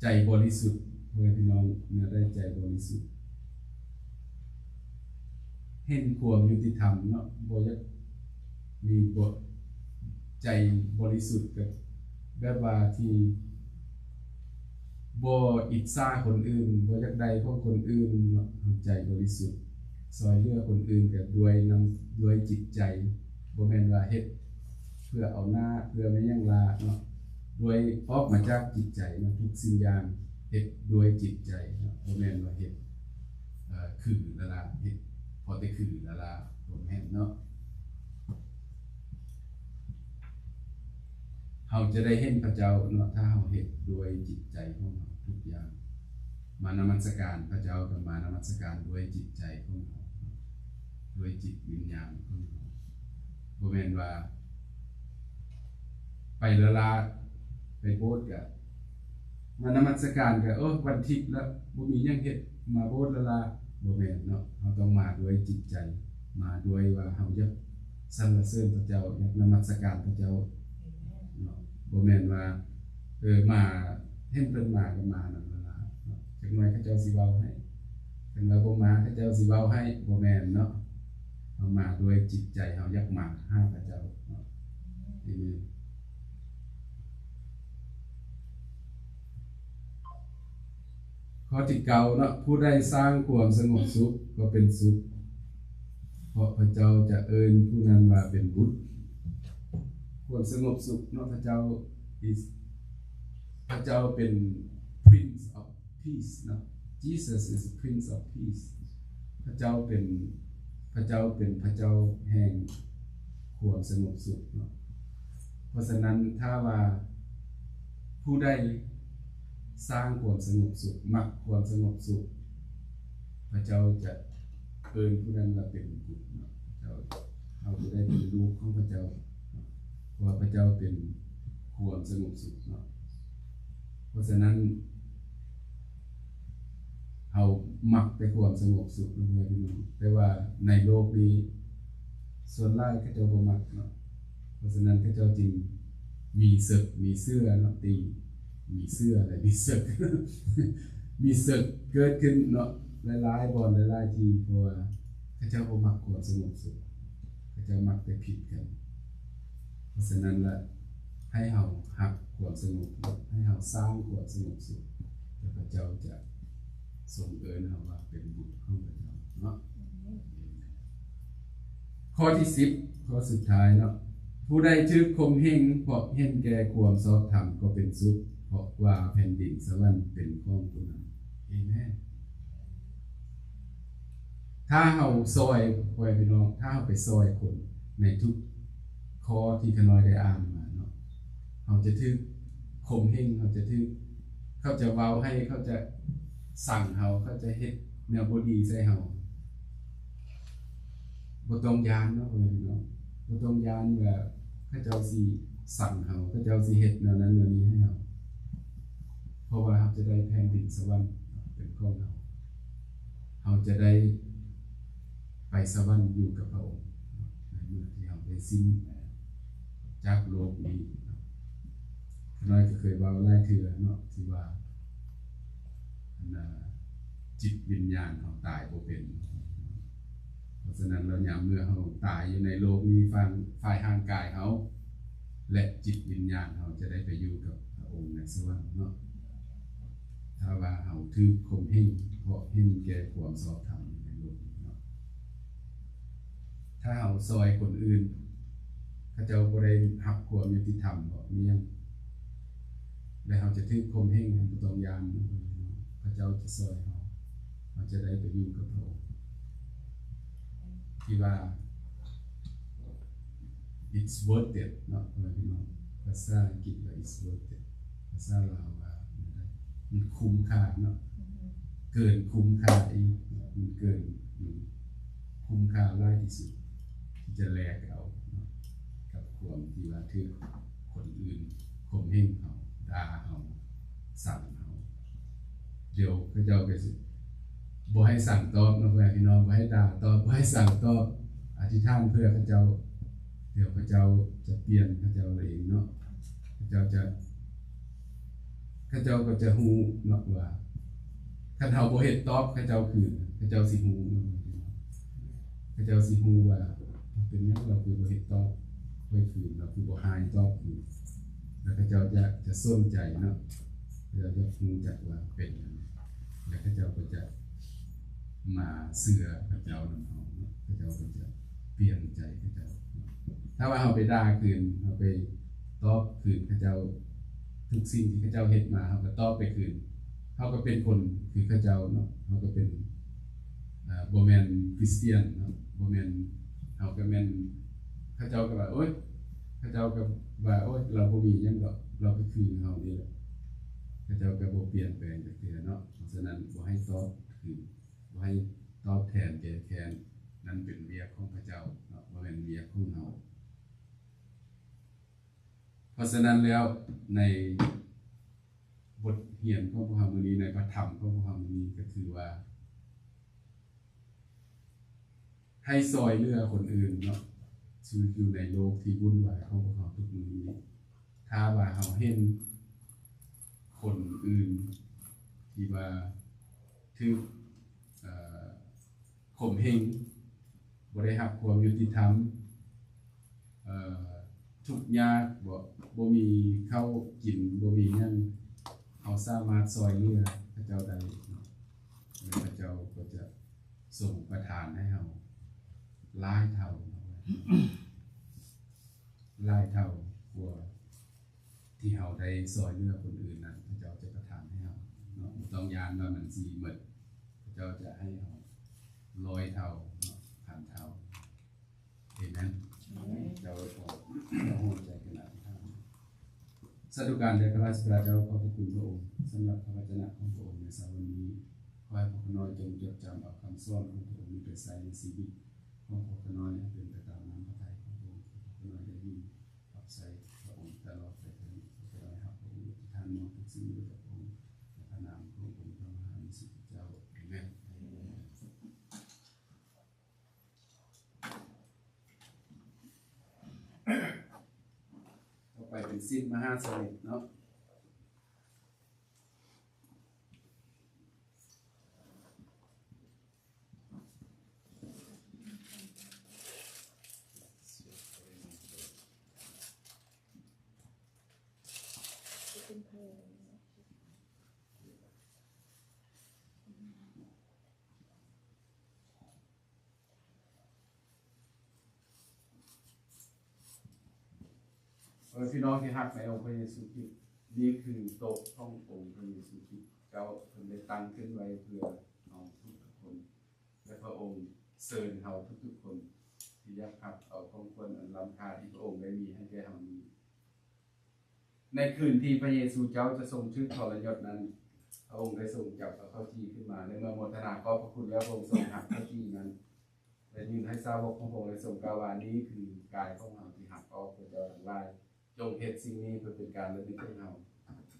ໃຈບໍລິສຸດ ພໍ່ແມ່ພີ່ນ້ອງ, ແນວໃດໃຈບໍລິສຸດ? ເຫັນຄວາມຍຸຕິທຳເນາະ, ບໍ່ຢາກມີ ບໍ່ ໃຈບໍລິສຸດ ກໍແບບວ່າທີ່ ບໍ່ອິດສາຄົນອື່ນ, ບໍ່ຢາກໄດ້ຂອງຄົນອື່ນເນາະ, ໃຈບໍລິສຸດ, ຊ່ອຍເຫຼືອຄົນອື່ນກໍດ້ວຍນ້ຳ, ດ້ວຍຈິດໃຈ, ບໍ່ແມ່ນວ່າເຮັດເພື່ອເອົາໜ້າ, ເພື່ອແມ່ນຫຍັງລາເນາະ, ດ້ວຍອອກມາຈາກຈິດໃຈເນາະ, ທຸກສິ່ງຢ່າງເຮັດດ້ວຍຈິດໃຈເນາະ, ບໍ່ແມ່ນວ່າເຮັດ ເອີ ຄືລະລາ, ເຮັດພໍແຕ່ຄືລະລາ, ບໍ່ແມ່ນເນາະ. ເຮົາຈະໄດ້ເຫັນພະເຈົ້າເນາະ ຖ້າເຮົາເຮັດດ້ວຍຈິດໃຈຂອງເຮົາທຸກຢ່າງ. ມານະມັດສະການພະເຈົ້າ ກໍມານະມັດສະການດ້ວຍຈິດໃຈຂອງເຮົາ, ດ້ວຍຈິດວິນຍານຂອງເຮົາ. ບໍ່ແມ່ນວ່າໄປລະລາ, ໄປໂບດກໍ ມານະມັດສະການກໍ ເອີ ວັນທິດລະ ບໍ່ມີຫຍັງເຮັດ ມາໂບດລະລາ, ບໍ່ແມ່ນເນາະ. ເຮົາຕ້ອງມາດ້ວຍຈິດໃຈ, ມາດ້ວຍວ່າເຮົາຢາກສັນລະເສີນພະເຈົ້າ, ຢາກນະມັດສະການພະເຈົ້າເນາະ. ບໍ່ແມ່ນວ່າ ເອີ ມາ ເຫັນເພິ່ນມາກໍມານຳລະລາເນາະ, ຈັກໜ່ອຍເຂົາເຈົ້າຊິເວົ້າໃຫ້, ຄັນວ່າບໍ່ມາເຂົາເຈົ້າຊິເວົ້າໃຫ້, ບໍ່ແມ່ນເນາະ. ເຮົາມາດ້ວຍຈິດໃຈ, ເຮົາຢາກມາຫາພະເຈົ້າເນາະ. ເອເມນ. ຂໍ້ທີເກົ້າເນາະ, ຜູ້ໃດສ້າງຄວາມສະຫງົບສຸກກໍເປັນສຸກ, ເພາະພະເຈົ້າຈະເອີ້ນຜູ້ນັ້ນວ່າເປັນບຸດ. ຄວາມສະຫງົບສຸກເນາະ, ພະເຈົ້າ is ພະເຈົ້າເປັນ Prince of Peace ເນາະ. Jesus is the Prince of Peace. ພະເຈົ້າເປັນ ພະເຈົ້າເປັນພະເຈົ້າແຫ່ງຄວາມສະຫງົບສຸກເນາະ. ເພາະສະນັ້ນ ຖ້າວ່າຜູ້ໃດສ້າງຄວາມສະຫງົບສຸກ, ມັກຄວາມສະຫງົບສຸກ, ພະເຈົ້າຈະເອີ້ນຜູ້ນັ້ນວ່າເປັນບຸດເນາະ. ເຈົ້າ ເຮົາຈະໄດ້ເປັນລູກຂອງພະເຈົ້າເນາະ, ເພາະວ່າພະເຈົ້າເປັນຄວາມສະຫງົບສຸກເນາະ. ເພາະສະນັ້ນ ເຮົາມັກແຕ່ຄວາມສະຫງົບສຸກເນາະ ພໍ່ແມ່ພີ່ນ້ອງ, ແຕ່ວ່າໃນໂລກນີ້ສ່ວນຫຼາຍເຂົາເຈົ້າບໍ່ມັກເນາະ. ເພາະສະນັ້ນເຂົາເຈົ້າຈຶ່ງມີເສິກ ມີເສື້ອເນາະ, ຕີ ມີເສື້ອ ແລະ ມີເສິກ ມີເສິກເກີດຂຶ້ນເນາະ ຫຼາຍໆບ່ອນ ຫຼາຍໆທີ່, ເພາະວ່າເຂົາເຈົ້າບໍ່ມັກຄວາມສະຫງົບສຸກ, ເຂົາເຈົ້າມັກແຕ່ຜິດກັນ. ເພາະສະນັ້ນລະ ໃຫ້ເຮົາຮັກຄວາມສະຫງົບ, ໃຫ້ເຮົາສ້າງຄວາມສະຫງົບສຸກ, ແລ້ວພະເຈົ້າຈະຊົງເອີ້ນເຮົາວ່າເປັນບຸດຂອງພະເຈົ້າເນາະ. ເອເມນ. ຂໍ້ທີສິບ ຂໍ້ສຸດທ້າຍເນາະ, ຜູ້ໃດຖືກຂົ່ມເຫງເພາະເຫັນແກ່ຄວາມຊອບທຳກໍເປັນສຸກ, ເພາະວ່າແຜ່ນດິນສະຫວັນເປັນຂອງຜູ້ນັ້ນ. ເອເມນ. ຖ້າເຮົາຊ່ອຍ ພໍ່ແມ່ພີ່ນ້ອງ, ຖ້າເຮົາໄປຊ່ອຍຄົນໃນທຸກ ຂໍ້ທີ່ຂ້ານ້ອຍໄດ້ອ່ານມາເນາະ, ເຮົາຈະຖືກຂົ່ມເຫງ, ເຮົາຈະຖືກ, ເຂົາຈະເວົ້າໃຫ້, ເຂົາຈະສັ່ງເຮົາ, ເຂົາຈະເຮັດແນວບໍ່ດີໃສ່ເຮົາ. ບໍ່ຕ້ອງຢ້ານເນາະ ພໍ່ແມ່ພີ່ນ້ອງ, ບໍ່ຕ້ອງຢ້ານວ່າເຂົາເຈົ້າຊິສັ່ງເຮົາ, ເຂົາເຈົ້າຊິເຮັດແນວນັ້ນແນວນີ້ໃຫ້ເຮົາ, ເພາະວ່າເຮົາຈະໄດ້ແຜ່ນດິນສະຫວັນເປັນຂອງເຮົາ. ເຮົາຈະໄດ້ໄປສະຫວັນຢູ່ກັບພະອົງ ໃນເມື່ອທີ່ເຮົາໄດ້ສິ້ນຈາກໂລກນີ້. ຂ້ານ້ອຍກໍເຄີຍເວົ້າຫຼາຍເທື່ອເນາະ ທີ່ວ່າ ອັນນ່າ ຈິດວິນຍານເຮົາຕາຍບໍ່ເປັນ. ເພາະສະນັ້ນແລ້ວ ຍາມເມື່ອເຮົາຕາຍຢູ່ໃນໂລກນີ້ ຝ່າຍ ຝ່າຍຮ່າງກາຍເຮົາ ແລະ ຈິດວິນຍານເຮົາຈະໄດ້ໄປຢູ່ກັບພະອົງໃນສະຫວັນເນາະ. ຖ້າວ່າເຮົາຖືກຂົ່ມເຫງ ເພາະເຫັນແກ່ຄວາມຊອບທຳໃນໂລກນີ້ເນາະ. ຖ້າເຮົາຊ່ອຍຄົນອື່ນ ເຂົາເຈົ້າບໍ່ໄດ້ຮັບຄວາມຍຸຕິທຳເບາະ ມີຫຍັງ ແລະ ເຮົາຈະຖືກຂົ່ມເຫງ ເຮົາບໍ່ຕ້ອງຢ້ານ, ພະເຈົ້າຈະຊ່ອຍເຮົາ, ເຮົາຈະໄດ້ໄປຢູ່ກັບພະອົງ. ທີ່ວ່າ it's worth it ເນາະ ພໍ່ແມ່ພີ່ນ້ອງ. ພາສາອັງກິດວ່າ it's worth it, ພາສາລາວວ່າ ມັນຄຸ້ມຄ່າເນາະ, ເກີນຄຸ້ມຄ່າອີກເນາະ, ມັນເກີນ, ມັນຄຸ້ມຄ່າຫຼາຍທີ່ສຸດທີ່ຈະແລກເອົາເນາະ ກັບຄວາມທີ່ວ່າຖືກຄົນອື່ນຂົ່ມເຫງເຮົາ, ດ່າເຮົາ, ສັງເຮົາ. ດຽວເຂົາເຈົ້າກໍຊິບໍ່ໃຫ້ສັງຕອບເນາະ ພໍ່ແມ່ພີ່ນ້ອງ, ບໍ່ໃຫ້ດ່າຕອບ, ບໍ່ໃຫ້ສັງຕອບ. ອະທິຖານເພື່ອເຂົາເຈົ້າ, ດຽວເຂົາເຈົ້າຈະປ່ຽນເຂົາເຈົ້າເອງເນາະ. ເຂົາເຈົ້າຈະ, ເຂົາເຈົ້າກໍຈະຮູ້ເນາະວ່າ ຄັນເຮົາບໍ່ເຮັດຕອບເຂົາເຈົ້າຄືນ, ເຂົາເຈົ້າຊິຮູ້ເນາະ, ເຂົາເຈົ້າຊິຮູ້ວ່າ ເປັນຫຍັງລາວຄືບໍ່ເຮັດຕອບຂ້ອຍຄືນ, ລາວຄືບໍ່ຮ້າຍຕອບຄືນ. ແລ້ວເຂົາເຈົ້າຈະ, ຈະສົນໃຈເນາະ, ເຂົາເຈົ້າຈະຮູ້ຈັກວ່າເປັນຫຍັງ, ແລ້ວເຂົາເຈົ້າກໍຈະມາເຊື່ອພະເຈົ້ານຳເຮົາເນາະ, ເຂົາເຈົ້າກໍຈະປ່ຽນໃຈເຂົາເຈົ້າເນາະ. ຖ້າວ່າເຮົາໄປດ່າຄືນ, ເຮົາໄປຕອບຄືນເຂົາເຈົ້າ, ທຸກສິ່ງທີ່ເຂົາເຈົ້າເຮັດມາ ເຮົາກໍຕອບໄປຄືນ, ເຮົາກໍເປັນຄົນຄືເຂົາເຈົ້າເນາະ, ເຮົາກໍເປັນ ອ່າ ບໍ່ແມ່ນຄຣິສຕຽນເນາະ, ບໍ່ແມ່ນ, ເຮົາກໍແມ່ນ, ເຂົາເຈົ້າກໍວ່າ ໂອ້ຍ, ເຂົາເຈົ້າກໍວ່າ ໂອ້ຍ, ລາວບໍ່ມີຫຍັງດອກ, ລາວກໍຄືເຮົານີ້ແຫຼະ. ເຂົາເຈົ້າກໍບໍ່ປ່ຽນແປງຈັກເທື່ອເນາະ. ເພາະສະນັ້ນ ບໍ່ໃຫ້ຕອບຄືນ, ບໍ່ໃຫ້ຕອບແທນແກ້ແຄ້ນ, ນັ້ນເປັນວຽກຂອງເຂົາເຈົ້າເນາະ, ບໍ່ແມ່ນວຽກຂອງເຮົາ. ເພາະສະນັ້ນແລ້ວ ໃນບົດຮຽນຂອງພວກເຮົາມື້ນີ້, ໃນພະທຳຂອງພວກເຮົາມື້ນີ້ ກໍຄືວ່າ ໃຫ້ຊ່ອຍເຫຼືອຄົນອື່ນເນາະ, ຊີວິດຢູ່ໃນໂລກທີ່ວຸ່ນວາຍຂອງພວກເຮົາທຸກມື້ນີ້, ຖ້າວ່າເຮົາເຫັນຄົນອື່ນທີ່ວ່າຖືກ, ເອີ່, ຂົ່ມເຫງ, ບໍ່ໄດ້ຮັບຄວາມຍຸຕິທຳ, ເອີ່, ທຸກຍາກ, ບໍ່, ບໍ່ມີເຂົ້າກິນ, ບໍ່ມີຫຍັງ, ເຮົາສາມາດຊ່ອຍເຫຼືອເຂົາເຈົ້າໄດ້ເນາະ, ແລະ ເຂົາເຈົ້າກໍຈະຊົງປະທານໃຫ້ເຮົາຫຼາຍເທົ່າ, ຫຼາຍເທົ່າກວ່າ ທີ່ເຮົາໄດ້ຊ່ອຍເຫຼືອຄົນອື່ນນັ້ນ, ພະເຈົ້າຈະປະທານໃຫ້ເຮົາເນາະ, ບໍ່ຕ້ອງຢ້ານວ່າມັນຊິໝົດ, ພະເຈົ້າຈະໃຫ້ເຮົາຮ້ອຍເທົ່າເນາະ, ພັນເທົ່າ. ເອເມນ. ເຈົ້າຂໍເອົາຫົວໃຈຂຶ້ນອະທິຖານ. ສາທຸການແດ່ພະລາຊະບິດາເຈົ້າ, ຂອບພະຄຸນພະອົງສຳລັບພະວະຈະນະຂອງພະອົງໃນເຊົ້າວັນນີ້. ຂໍໃຫ້ພວກຂ້ານ້ອຍຈົ່ງຈົດຈຳເອົາຄຳສອນຂອງພະອົງນີ້ໄປໃຊ້ໃນຊີວິດຂອງພວກຂ້ານ້ອຍ ໃຫ້ເປັນໄປຕາມນ້ຳພະໄທຂອງພະອົງທີ່ພວກຂ້ານ້ອຍໄດ້ຍິນ ຮັບໃຊ້ພະອົງຕະຫຼອດໄປເທີ້ນ. ຂໍໃຫ້ຮັບພະອົງ ອະທິຖານມອບທຸກສິ່ງໄວ້ກັບພະອົງ ໃນພະນາມຂອງອົງພະມະຫາວິສຸດທິເຈົ້າ. ເອເມນ. ຕໍ່ໄປເປັນສິນມະຫາສະເມັດເນາະ. ເອີ ພີ່ນ້ອງທີ່ຮັກໃນອົງພະເຢຊູຄຣິດ, ນີ້ຄືໂຕະຂອງອົງພະເຢຊູຄຣິດເຈົ້າ, ເພິ່ນໄດ້ຕັ້ງຂຶ້ນໄວ້ເພື່ອເຮົາທຸກໆຄົນ ແລະ ພະອົງເຊີນເຮົາທຸກໆຄົນ ທີ່ຢາກຮັບເອົາຂອງຂວັນອັນລ້ຳຄ່າທີ່ພະອົງໄດ້ມີໃຫ້ແກ່ເຮົານີ້. ໃນຄືນທີ່ພະເຢຊູເຈົ້າຈະຊົງຖືກທໍລະຍົດນັ້ນ, ພະອົງໄດ້ຊົງຈັບເອົາເຂົ້າຈີ່ຂຶ້ນມາ ແລະ ເມື່ອໂມທະນາຂອບພະຄຸນແລ້ວ, ພະອົງຊົງຫັກເຂົ້າຈີ່ນັ້ນ ແລະ ຍື່ນໃຫ້ສາວົກຂອງພະອົງ ແລະ ຊົງກ່າວວ່າ, ນີ້ຄືກາຍຂອງເຮົາທີ່ຫັກອອກເພື່ອເຈົ້າທັງຫຼາຍ, ຈົ່ງເຮັດສິ່ງນີ້ເພື່ອເປັນການລະນຶກເຖິງເຮົາ.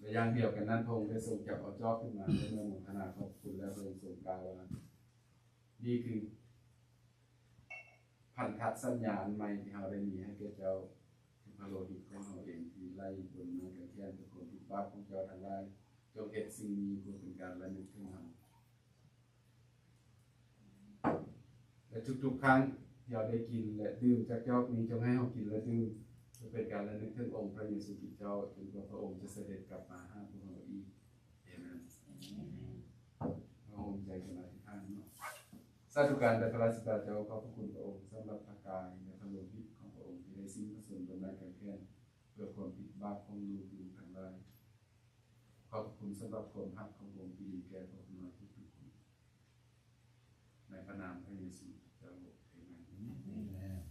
ແລະ ຢ່າງດຽວກັນນັ້ນ, ພະອົງໄດ້ຊົງຈັບເອົາຈອກຂຶ້ນມາ ແລະ ເມື່ອໂມທະນາຂອບຄຸນແລ້ວ, ພະອົງຊົງກ່າວວ່າ, ນີ້ຄືພັນທະສັນຍາອັນໃໝ່ທີ່ເຮົາໄດ້ມີໃຫ້ແກ່ເຈົ້າ, ຄືພະໂລຫິດຂອງເຮົາເອງທີ່ໄຫຼບົນໄມ້ກາງແຂນ, ເພື່ອຄວາມຜິດບາບຂອງເຈົ້າທັງຫຼາຍ. ຈົ່ງເຮັດສິ່ງນີ້ເພື່ອເປັນການລະນຶກເຖິງເຮົາ. ແລະ ທຸກໆຄັ້ງທີ່ເຮົາໄດ້ກິນ ແລະ ດື່ມຈາກຈອກນີ້, ຈົ່ງໃຫ້ເຮົາກິນ ແລະ ດື່ມ ເພື່ອເປັນການລະນຶກເຖິງອົງພະເຢຊູຄຣິດເຈົ້າ, ຈົນກວ່າພະອົງຈະສະເດັດກັບມາຫາພວກເຮົາອີກ. ເອເມນ. ເຮົາຮ່ວມໃຈກັນອະທິຖານເນາະ. ສາທຸການແດ່ພະລາຊະບິດາເຈົ້າ, ຂອບພະຄຸນພະອົງສຳລັບພະກາຍ ແລະ ພະໂລຫິດຂອງພະອົງທີ່ໄດ້ສິ້ນພະຊົນບົນໄມ້ກາງແຂນ ເພື່ອຄວາມຜິດບາບຂອງລູກໆທັງຫຼາຍ. ຂອບພະຄຸນສຳລັບຄວາມຮັກຂອງພະອົງທີ່ມີແກ່ພວກເຮົາທຸກໆຄົນ. ໃນພະນາມພະເຢຊູເຈົ້າ, ເອເມນ. ເອເມນ.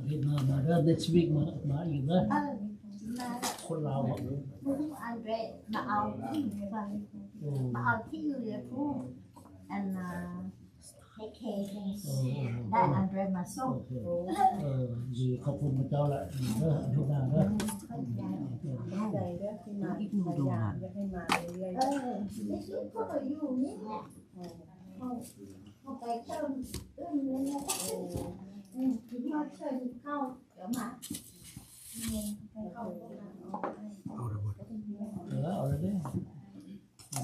ເຮັດມາ ມາເດີ next week ມາ ມາອີກເດີ ເອີ ຄົນລາວບໍ່? ບໍ່ຮູ້ ອັນເດ ມາເອົາ ມາເອົາທີ່ອື່ນແລ້ວພຸ້ນ ອັນນ່າ ເຮັດເຄ້ກ ເອີ ໄດ້ອັນເດມາສົ່ງ ໂອເຄ ເອີ ດີ ຂອບຄຸນພະເຈົ້າລະເດີ ອາທິດໜ້າເດີ ຂອບໃຈ ຂອບໃຈເດີທີ່ມາ ອີກໜຶ່ງໂດນ ຢາກໃຫ້ມາເລື້ອຍໆ ເອີ ນີ້ຄືກໍຢູ່ນີ້ແຫຼະ ເຂົາ ເຂົາໄປເຕີມອື່ນແລ້ວ ເອີ ຄືມາເຊີນເຂົາ ເອົາລະບໍ່? ເອີ ເອົາລະເດ້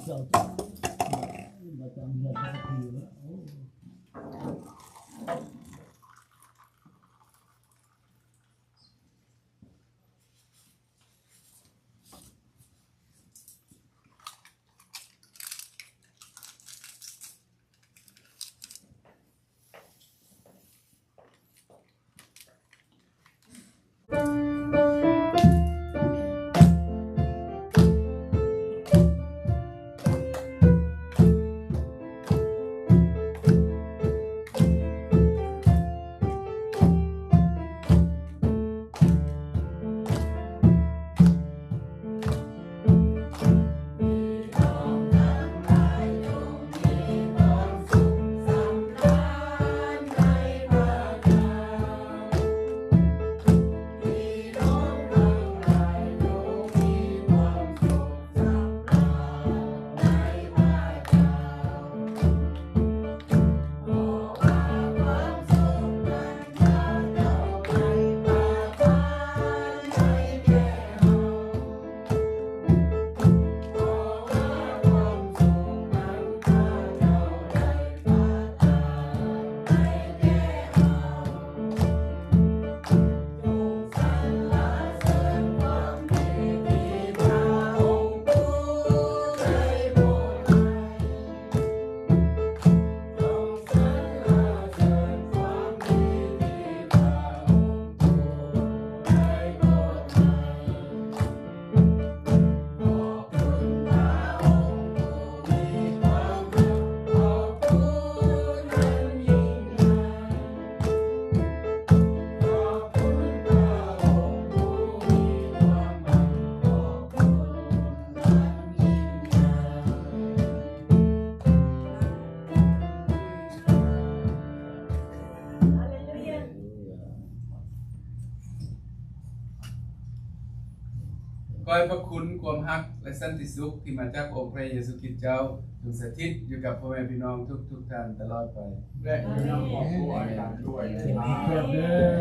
ເຈົ້າ ມາຈຳເຮືອນສັກທີແລ້ວ ໂອ້. ຂໍໃຫ້ພະຄຸນ, ຄວາມຮັກ ແລະ ສັນຕິສຸກທີ່ມາຈາກອົງພະເຢຊູຄຣິດເຈົ້າ ຈົ່ງສະຖິດຢູ່ກັບພໍ່ແມ່ພີ່ນ້ອງທຸກໆທ່ານຕະຫຼອດໄປ ແລະຢູ່ນຳຄອບຄົວອາຈານດ້ວຍ. ອາເມນ.